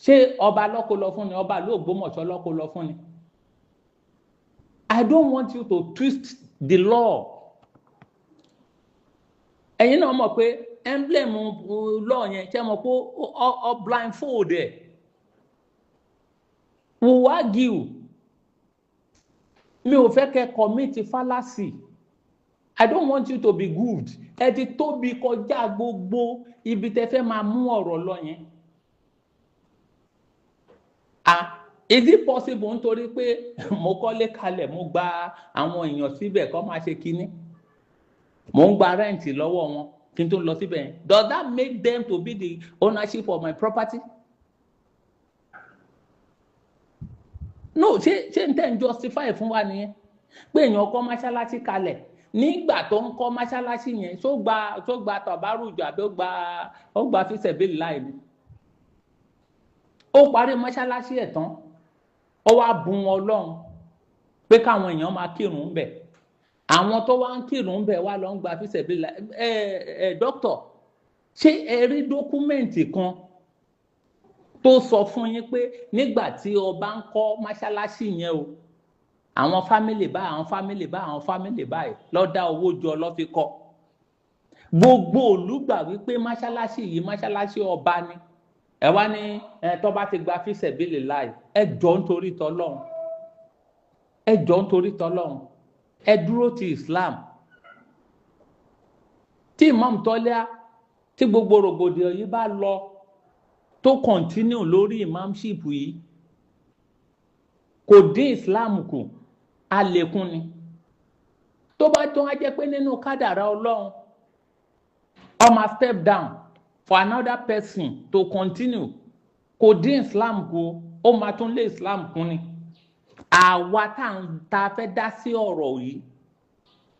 ṣé ọba lọ́kọ lọ fún ni? Ọba ló Ògbómọ̀ṣọ́ lọ́kọ lọ fún ni? I don't want you to twist the law. Ẹ̀yin náà mọ̀ pé emblem law yẹn, ṣe mọ̀ pé ọ blindfold ẹ̀. We will argue. Mi ò fẹ́ kẹ́ commit fallacy. I don't want you to be good. Ẹ ti tóbi kọjá gbogbo ibi tẹ́ fẹ́ máa mú ọ̀rọ̀ lọ yẹn. Ah, is it possible nítorí pé mo kọ́lé kalẹ̀, mo gba àwọn èèyàn síbẹ̀ kó máa ṣe kínní, mo ń gba rent lọ́wọ́ wọn kí n tó lọ síbẹ̀ yẹn, does that make them to be the ownership of my property? No. Ṣé n tẹ́ ń justify fún wa nìyẹn, pé èèyàn kọ́ mọ́ṣáláṣí kalẹ̀, nígbà tó ń kọ́ mọ́ṣáláṣí yẹn, ṣó gba tọ̀bárùjọ àbí ó gba fíṣẹ̀bílì láì ní? Ó parí mọ́ṣáláṣí ẹ̀ tán, ó wá bùn Ọlọ́run pé káwọn èèyàn máa kírun bẹ̀. Àwọn tó wá ń kírun bẹ̀ wá lọ ń gba fíṣẹ̀bílì láì. Ẹ ẹ dókítà, ṣé ẹ rí document kan tó sọ fún yín pé nígbà tí ọba ń kọ́ mọ́ṣáláṣí yẹn o, àwọn family báyìí, àwọn family báyìí, àwọn family báyìí ló dá owó jọ ló fi kọ́? Gbogbo ìlú gbà wípé mọ́ṣáláṣí yìí, mọ́ṣáláṣí ọba ni. Ẹ wá ní ẹ tó bá ti gba fíṣẹ̀bílì láì. Ẹ jọ nítorí tọlọ́run, ẹ jọ nítorí tọlọ́run, ẹ dúró ti Islam. Tí Imam Tọ́lá, tí gbogbo rògbòdìyàn yìí bá lọ, tó continue lórí imamship yìí, kò dín Islam kù, àlékún ni. Tó bá tún á jẹ́ pé nínú kádàrá Ọlọ́run, ó máa step down for another person to continue, kò dín Islam kù, ó máa tún lé Islam kún ni. Àwa tá a fẹ́ dá sí ọ̀rọ̀ yìí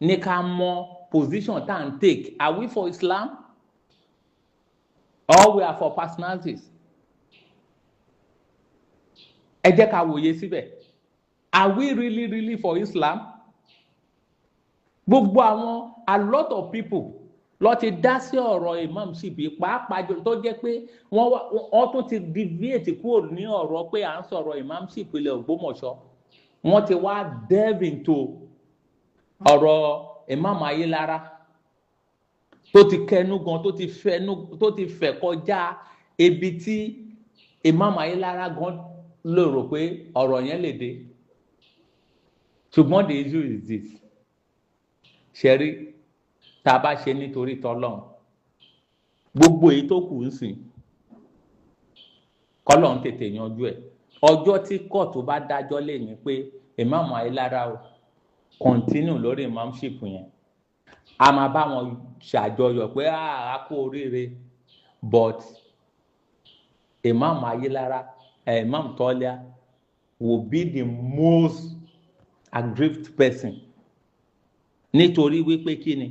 ní ká mọ position tá à ń take. Are we for Islam or we are for personalities? Ẹ jẹ́ ká wòye síbẹ̀. Are we really, really for Islam? Gbogbo àwọn, a lot of people lọ ti dá sí ọ̀rọ̀ imamship, pàápàá jù tó jẹ́ pé wọ́n tún ti deviate kúrò ní ọ̀rọ̀ pé à ń sọ̀rọ̀ imamship ilẹ̀ Ògbómọ̀ṣọ́. Wọ́n ti wá delve into ọ̀rọ̀ Imam Ayélára tó ti kẹnu gan, tó ti fẹnu, tó ti fẹ̀ kọjá ibi tí Imam Ayélára gan lè rò pé ọ̀rọ̀ yẹn lè dé. Ṣùgbọ́n the issue is this: ṣẹ́rí Tá a bá ṣe nítorí tọ́lọ́run, gbogbo èyí tó kù ń sìn, kọ́lọ́run tètè yanjú ẹ̀. Ọjọ́ tí kóòtù bá dájọ́ lè ní pé ìmáàmù Ayílára o continue lórí imamship yẹn, a máa bá wọn ṣàjọyọ̀ pé a kú oríire. But ìmáàmù Ayílára, Imam Tọ́lá will be the most aggrieved person, nítorí wípé kí ni,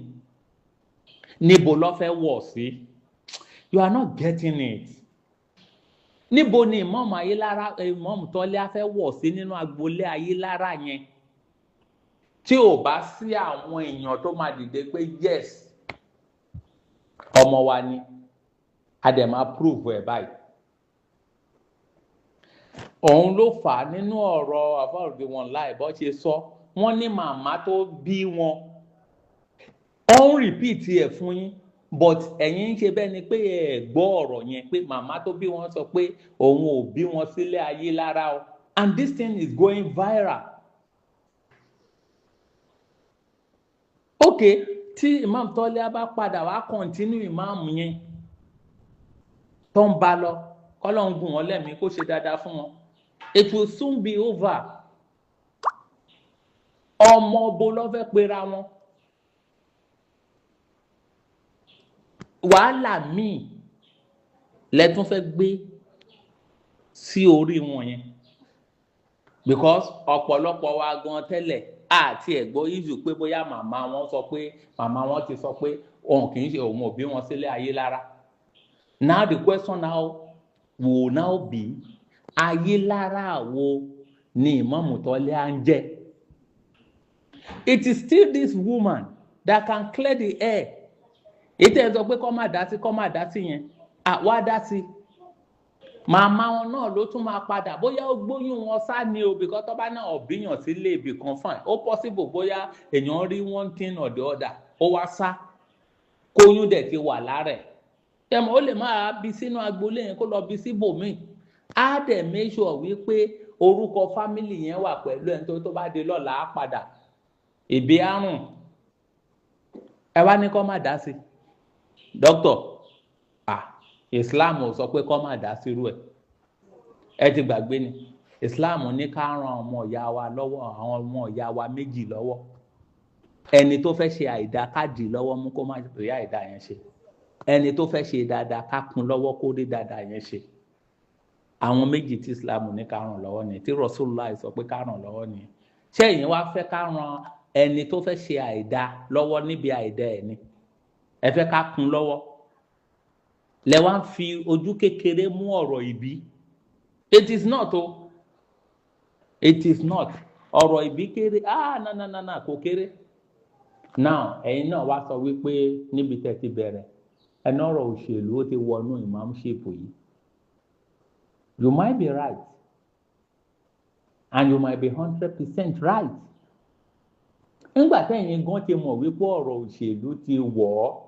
níbo ló fẹ́ wọ̀ sí? You are not getting it. Níbo ni ìmáàmù Ayílára, ìmáàmù Tọ́lá fẹ́ wọ̀ sí nínú agboolé Ayílára yẹn, tí ò bá sí àwọn èèyàn tó máa dìde pé yes, ọmọ wa ni, a dẹ̀ máa prove ẹ̀ báyìí? Òun ló fà á nínú ọ̀rọ̀ àfọ̀rọ̀dé wọn láì bọ́ ṣe sọ. Wọ́n ní màmá tó bí wọn, ó ń repeat ẹ̀ fún yín, but ẹ̀yin ń ṣe bẹ́ẹ̀ ni pé ẹ gbọ́ ọ̀rọ̀ yẹn, pé màmá tó bí wọn sọ pé òun ò bí wọn sílé ayé lára o. And this thing is going viral. Okay, tí Imam Tọ́lá bá padà wá continue imam yẹn tó ń bá lọ, kọ́lọ́n gùn wọ́n lẹ́mìí, kó ṣe dáadáa fún wọn, it will soon be over. Ọmọ bo ló fẹ́ pera wọn? Wàhálà míì lẹ́tún fẹ́ gbé sí orí wọn yẹn, because ọ̀pọ̀lọpọ̀ wa gan tẹ́lẹ̀ àti ẹ̀gbọ́ issue pé bóyá màmá wọn sọ pé màmá wọn ti sọ pé òun kì í ṣe òun ò bí wọn sílé ayé lára. Now the question now will now be, Ayílára wo ni Ìmáàmù Tọ́lá ń jẹ́? It is still this woman that can clear the air. Ètò ẹ̀ sọ pé kọ́ máa dá sí, kọ́ máa dá sí yẹn, àwa dá sí. Màmá wọn náà ló tún máa padà, bóyá ó gbóyún wọn sá ni o, because tó bá náà ọ̀bíyàn sílé ibì kan, fine, ó possible bóyá èèyàn rí one thing or the other, ó wá sá, kóyún dẹ̀ ti wà lára ẹ̀. Tẹ̀mọ̀ ó lè máa bí sínú agboolé yẹn, kó lọ bí síbòmíì. Á dẹ̀ make sure wípé orúkọ family yẹn wà pẹ̀lú ẹni tó bá dé lọ́la á padà ìbí àrùn. Ẹ wá ní kó má dá sí. Doctor, Islam ò sọ pé kó má dá sírú ẹ̀. Ẹ ti gbàgbé ni, Islam ní ká ran ọmọ ìyá wa lọ́wọ́, àwọn ọmọ ìyá wa méjì lọ́wọ́. Ẹni tó fẹ́ ṣe àìdá, ká dì lọ́wọ́ mú kó má rí àìdá yẹn ṣe. Ẹni tó fẹ́ ṣe dáadáa, ká kún lọ́wọ́ kó rí dáadáa yẹn ṣe. Àwọn méjì tí Islam ní ká ràn lọ́wọ́ ni, tí Rasulullah sọ pé ká ràn lọ́wọ́ ni. Ṣé ẹ̀yin wá fẹ́ ká ran ẹni tó fẹ́ ṣe àìdá lọ́wọ́ níbi àìdá ẹ̀ ni? Ẹ fẹ́ ká kún lọ́wọ́, lẹ wá ń fi ojú kékeré mú ọ̀rọ̀ ìbí. It is not o, it is not. Ọ̀rọ̀ ìbí kéré, ah, na na na na, kò kéré. Now ẹ̀yin náà wá sọ wípé níbi tẹ́ ti bẹ̀rẹ̀ ẹnu ọ̀rọ̀ òṣèlú ó ti wọnú imamship yìí. You might be right, and you might be 100% right. Nígbà tẹ́yin gan ti mọ̀ wípé ọ̀rọ̀ òṣèlú ti wọ̀ ọ́,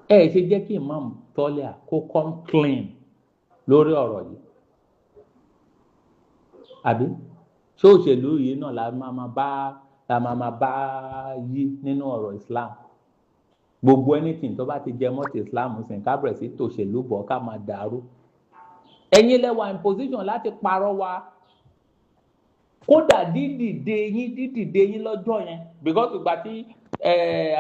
ẹ ṣe jẹ́ kí Imam Tọ́lá kó come clean lórí ọ̀rọ̀ yìí. Àbí ṣé òṣèlú yìí náà la máa bá yí nínú ọ̀rọ̀ Islam? Gbogbo anything tó bá ti jẹ mọ́ ti Islam sìn, ká bẹ̀rẹ̀ sí tòṣèlú bọ̀, ká máa dàrú. Ẹ̀yin lẹ wà in position láti parọ́ wa. Kódà dídìde yín lọ́jọ́ yẹn, because ìgbà tí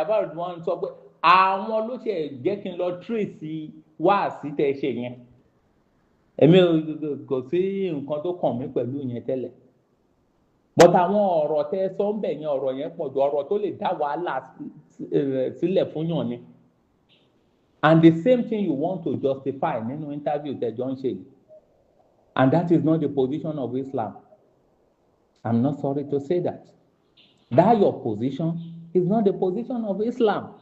àbáwọ̀ wọn sọ pé àwọn ló ṣe jẹ́ kí n lọ trace wáàsí tẹ́ ṣe yẹn, èmi kò sí nǹkan tó kàn mí pẹ̀lú yẹn tẹ́lẹ̀. But àwọn ọ̀rọ̀ tẹ́ sọ ń bẹ̀ yẹn, ọ̀rọ̀ yẹn pọ̀ jù, ọ̀rọ̀ tó lè dá wàhálà sílẹ̀ fún yàn ni. And the same thing you want to justify nínú interview tẹ́jọ́ ń ṣe yìí. And that is not the position of Islam. I'm not sorry to say that. That your position is not the position of Islam.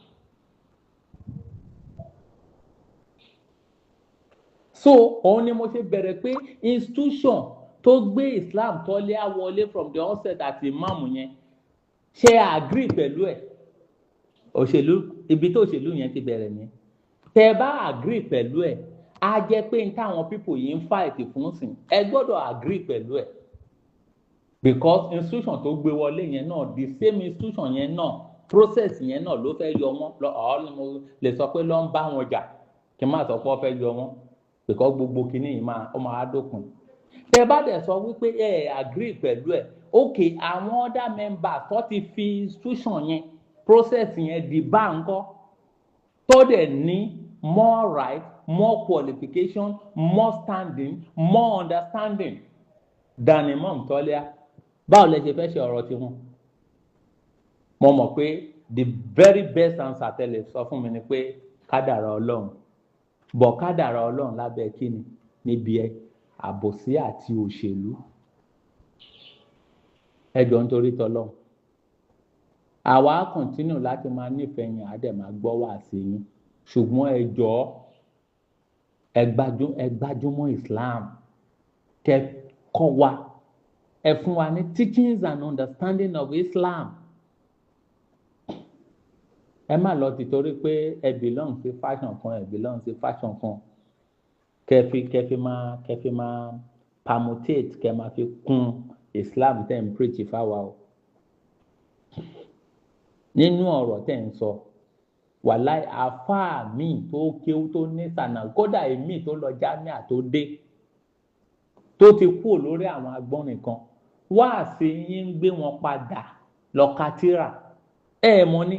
So, òun ni mo ṣe bẹ̀rẹ̀ pé institution tó gbé Islam Tọ́lá wọlé from the onset àti imam yẹn, ṣe agree pẹ̀lú ẹ̀? Òṣèlú, ibi tó òṣèlú yẹn ti bẹ̀rẹ̀ ni. Tẹ́ bá agree pẹ̀lú ẹ̀, á jẹ́ pé n táwọn people yìí ń fight fún sìn, ẹ gbọ́dọ̀ agree pẹ̀lú ẹ̀. Because institution tó gbé wọlé yẹn náà, the same institution yẹn náà Process yẹn náà ló fẹ́ yọ wọ́n lọ. Ọ́ ni mo lè sọ pé ló ń bá wọn jà, kí n má sọ pé ó fẹ́ yọ wọ́n, because gbogbo kinní yìí máa ó máa dópin. Tẹ bá dẹ̀ sọ wípé ẹ agree pẹ̀lú ẹ̀, ok, àwọn other members tó ti fi institution yẹn, process yẹn di bá ńkọ́, tó dẹ̀ ní more right, more qualification, more standing, more understanding than Imam Tọ́lẹ́à, báwo lẹ ṣe fẹ́ ṣe ọ̀rọ̀ tiwọn? Mo mọ̀ pé the very best answer tẹ́lẹ̀ sọ fún mi ni pé kádàrá Ọlọ́run bọ̀. Kádàrá Ọlọ́run lábẹ́ kíni? Níbi ẹ àbòsí àti òṣèlú. Ẹ jọ̀ọ́, nítorí tọlọ́run, àwa á continue láti máa nífẹ̀ẹ́ yín, á dẹ̀ máa gbọ́ wá sí yín, ṣùgbọ́n ẹ jọ̀ọ́, ẹ gbájúmọ́ Islam. Kẹ́ kọ́ wa, ẹ fún wa ní teachings and understanding of Islam. Ẹ má lọ tìtorí pé ẹ belong sí faction kan, ẹ belong sí faction kan, kẹfì máa permutate, kẹ máa fi kún Islam tẹ́ ń preach fáwa o. Nínú ọ̀rọ̀ tẹ́ ń sọ, wàláì, àáfàá míì tó kéwú, tó ní sànà, kódà èmi tó lọ jámíà, tó dé, tó ti kúrò lórí àwọn agbọ́nrin kan, wáàsí yín ń gbé wọn padà lọ ka tírà. Ẹ mọ̀ ní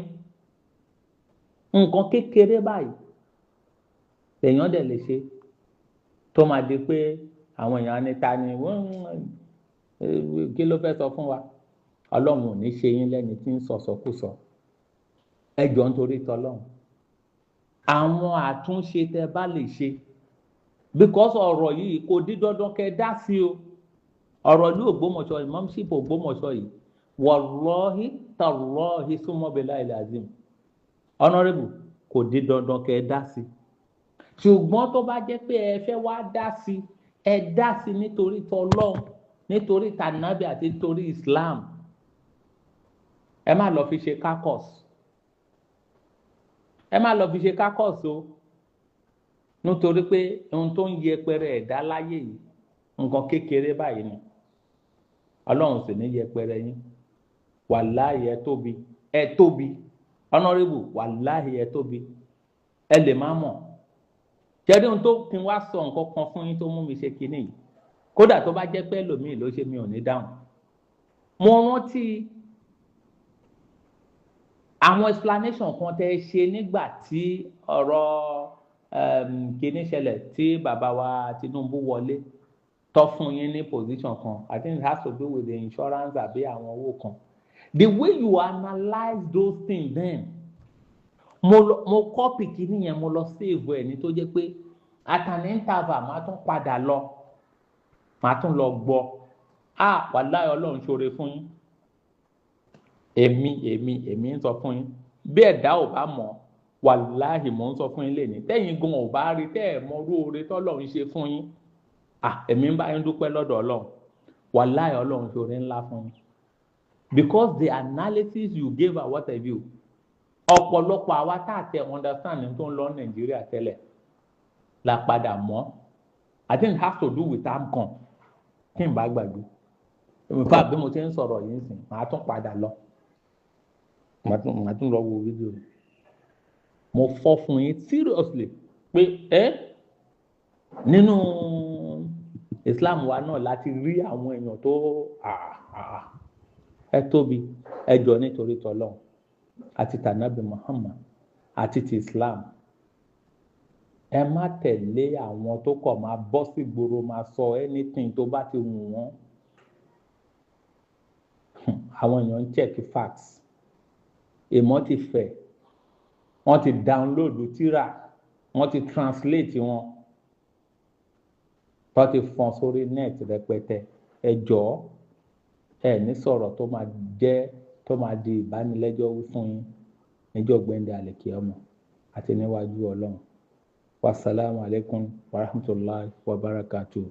nǹkan kékeré báyìí lèèyàn dẹ̀ lè ṣe tó máa di pé àwọn èèyàn ní ta ni, kí ló fẹ́ sọ fún wa? Ọlọ́run ò ní ṣe yín lẹ́ni tí ń sọ̀sọ̀kúsọ. Ẹ jọ̀ọ́, nítorí tọlọ́run, àwọn àtúnṣe tẹ bá lè ṣe, because ọ̀rọ̀ yìí kò di dandan kẹ́ dá sí o. Ọ̀rọ̀ ìlú Ògbómọ̀ṣọ́, imamship Ògbómọ̀ṣọ́ yìí, wallahi tallahi summa billahi azim, honourable, kò di dandan kẹ́ dá sí. Ṣùgbọ́n tó bá jẹ́ pé ẹ fẹ́ wá dá sí, ẹ dá sí nítorí tọlọ́run, nítorí tànàbí àti nítorí Islam. Ẹ má lọ fi ṣe caucus, ẹ má lọ fi ṣe caucus o, nítorí pé ohun tó ń yẹpẹrẹ ẹ̀dá láyé yìí, nǹkan kékeré báyìí ni. Ọlọ́run sì ní yẹpẹrẹ yín. Wàláhì, ẹ tóbi, ẹ tóbi, honourable, wàláhì, ẹ tóbi. Ẹ lè má mọ̀ jẹ́rí ohun tó kí n wá sọ nǹkan kan fún yín tó mú mi ṣe kinní yìí. Kódà tó bá jẹ́ pé ẹlòmíì ló ṣe, mi ò ní dáhùn. Mo rántí àwọn explanation kan tẹ́ ẹ ṣe nígbà tí ọ̀rọ̀ kinní ṣẹlẹ̀, tí bàbá wa Tinubu wọlé, tó fún yín ní position kan. I think it has to do with the insurance àbí àwọn owó kan. The way you analyse those things then, mo lọ, mo copy kinní yẹn, mo lọ save ẹ̀ ní tó jẹ́ pé at an interval, màá tún padà lọ, màá tún lọ gbọ́. Ah, wàláhì, Ọlọ́run ṣoore fún yín. Èmi ń sọ fún yín, bí ẹ̀dá ò bá mọ̀, wàláhì, mò ń sọ fún yín lẹ́ni tẹ́yìn gan ò bá rí tẹ́ ẹ̀ mọ irú oore tọ́lọ́run ṣe fún yín. Ah, èmi ń bá yín dúpẹ́ lọ́dọ̀ Ọlọ́run. Wàláhì, Ọlọ́run ṣoore ńlá fún yín, because the analysis you gave and what have you, ọ̀pọ̀lọpọ̀ àwa tá a tẹ understand tó ń lọ Nàìjíríà tẹ́lẹ̀ la padà mọ̀. I think it has to do with AMCON, tí n bá gbàgbé. In fact, bí mo ṣe ń sọ̀rọ̀ yìí sìn, màá tún padà lọ, màá tún lọ wo fídíò. Mo fọ́ fún yín seriously pé ẹ nínú Islam wa náà láti rí àwọn èèyàn tó ẹ tóbi. Ẹ jọ̀ọ́, nítorí tọlọ́run àti tànàbí Muhammad àti ti Islam, ẹ má tẹ̀lé àwọn tó kọ̀ máa bọ́ sí gbòòrò, máa sọ anything tó bá ti wù wọ́n. Àwọn èèyàn ń check facts. Ìmọ̀ ti fẹ̀, wọ́n ti download tírà, wọ́n ti translate wọn, tó ti fọ́n sórí net rẹpẹtẹ. Ẹ jọ̀ọ́, ẹ ní sọ̀rọ̀ tó máa jẹ́, tó máa di ìbánilẹ́jọ́ wí fún yín níjọ́ gbẹ̀ndẹ̀ àlèkè ọmọ àti níwájú Ọlọ́run. Wasalaamu alaykum wa rahmatulahi wa barakatuh.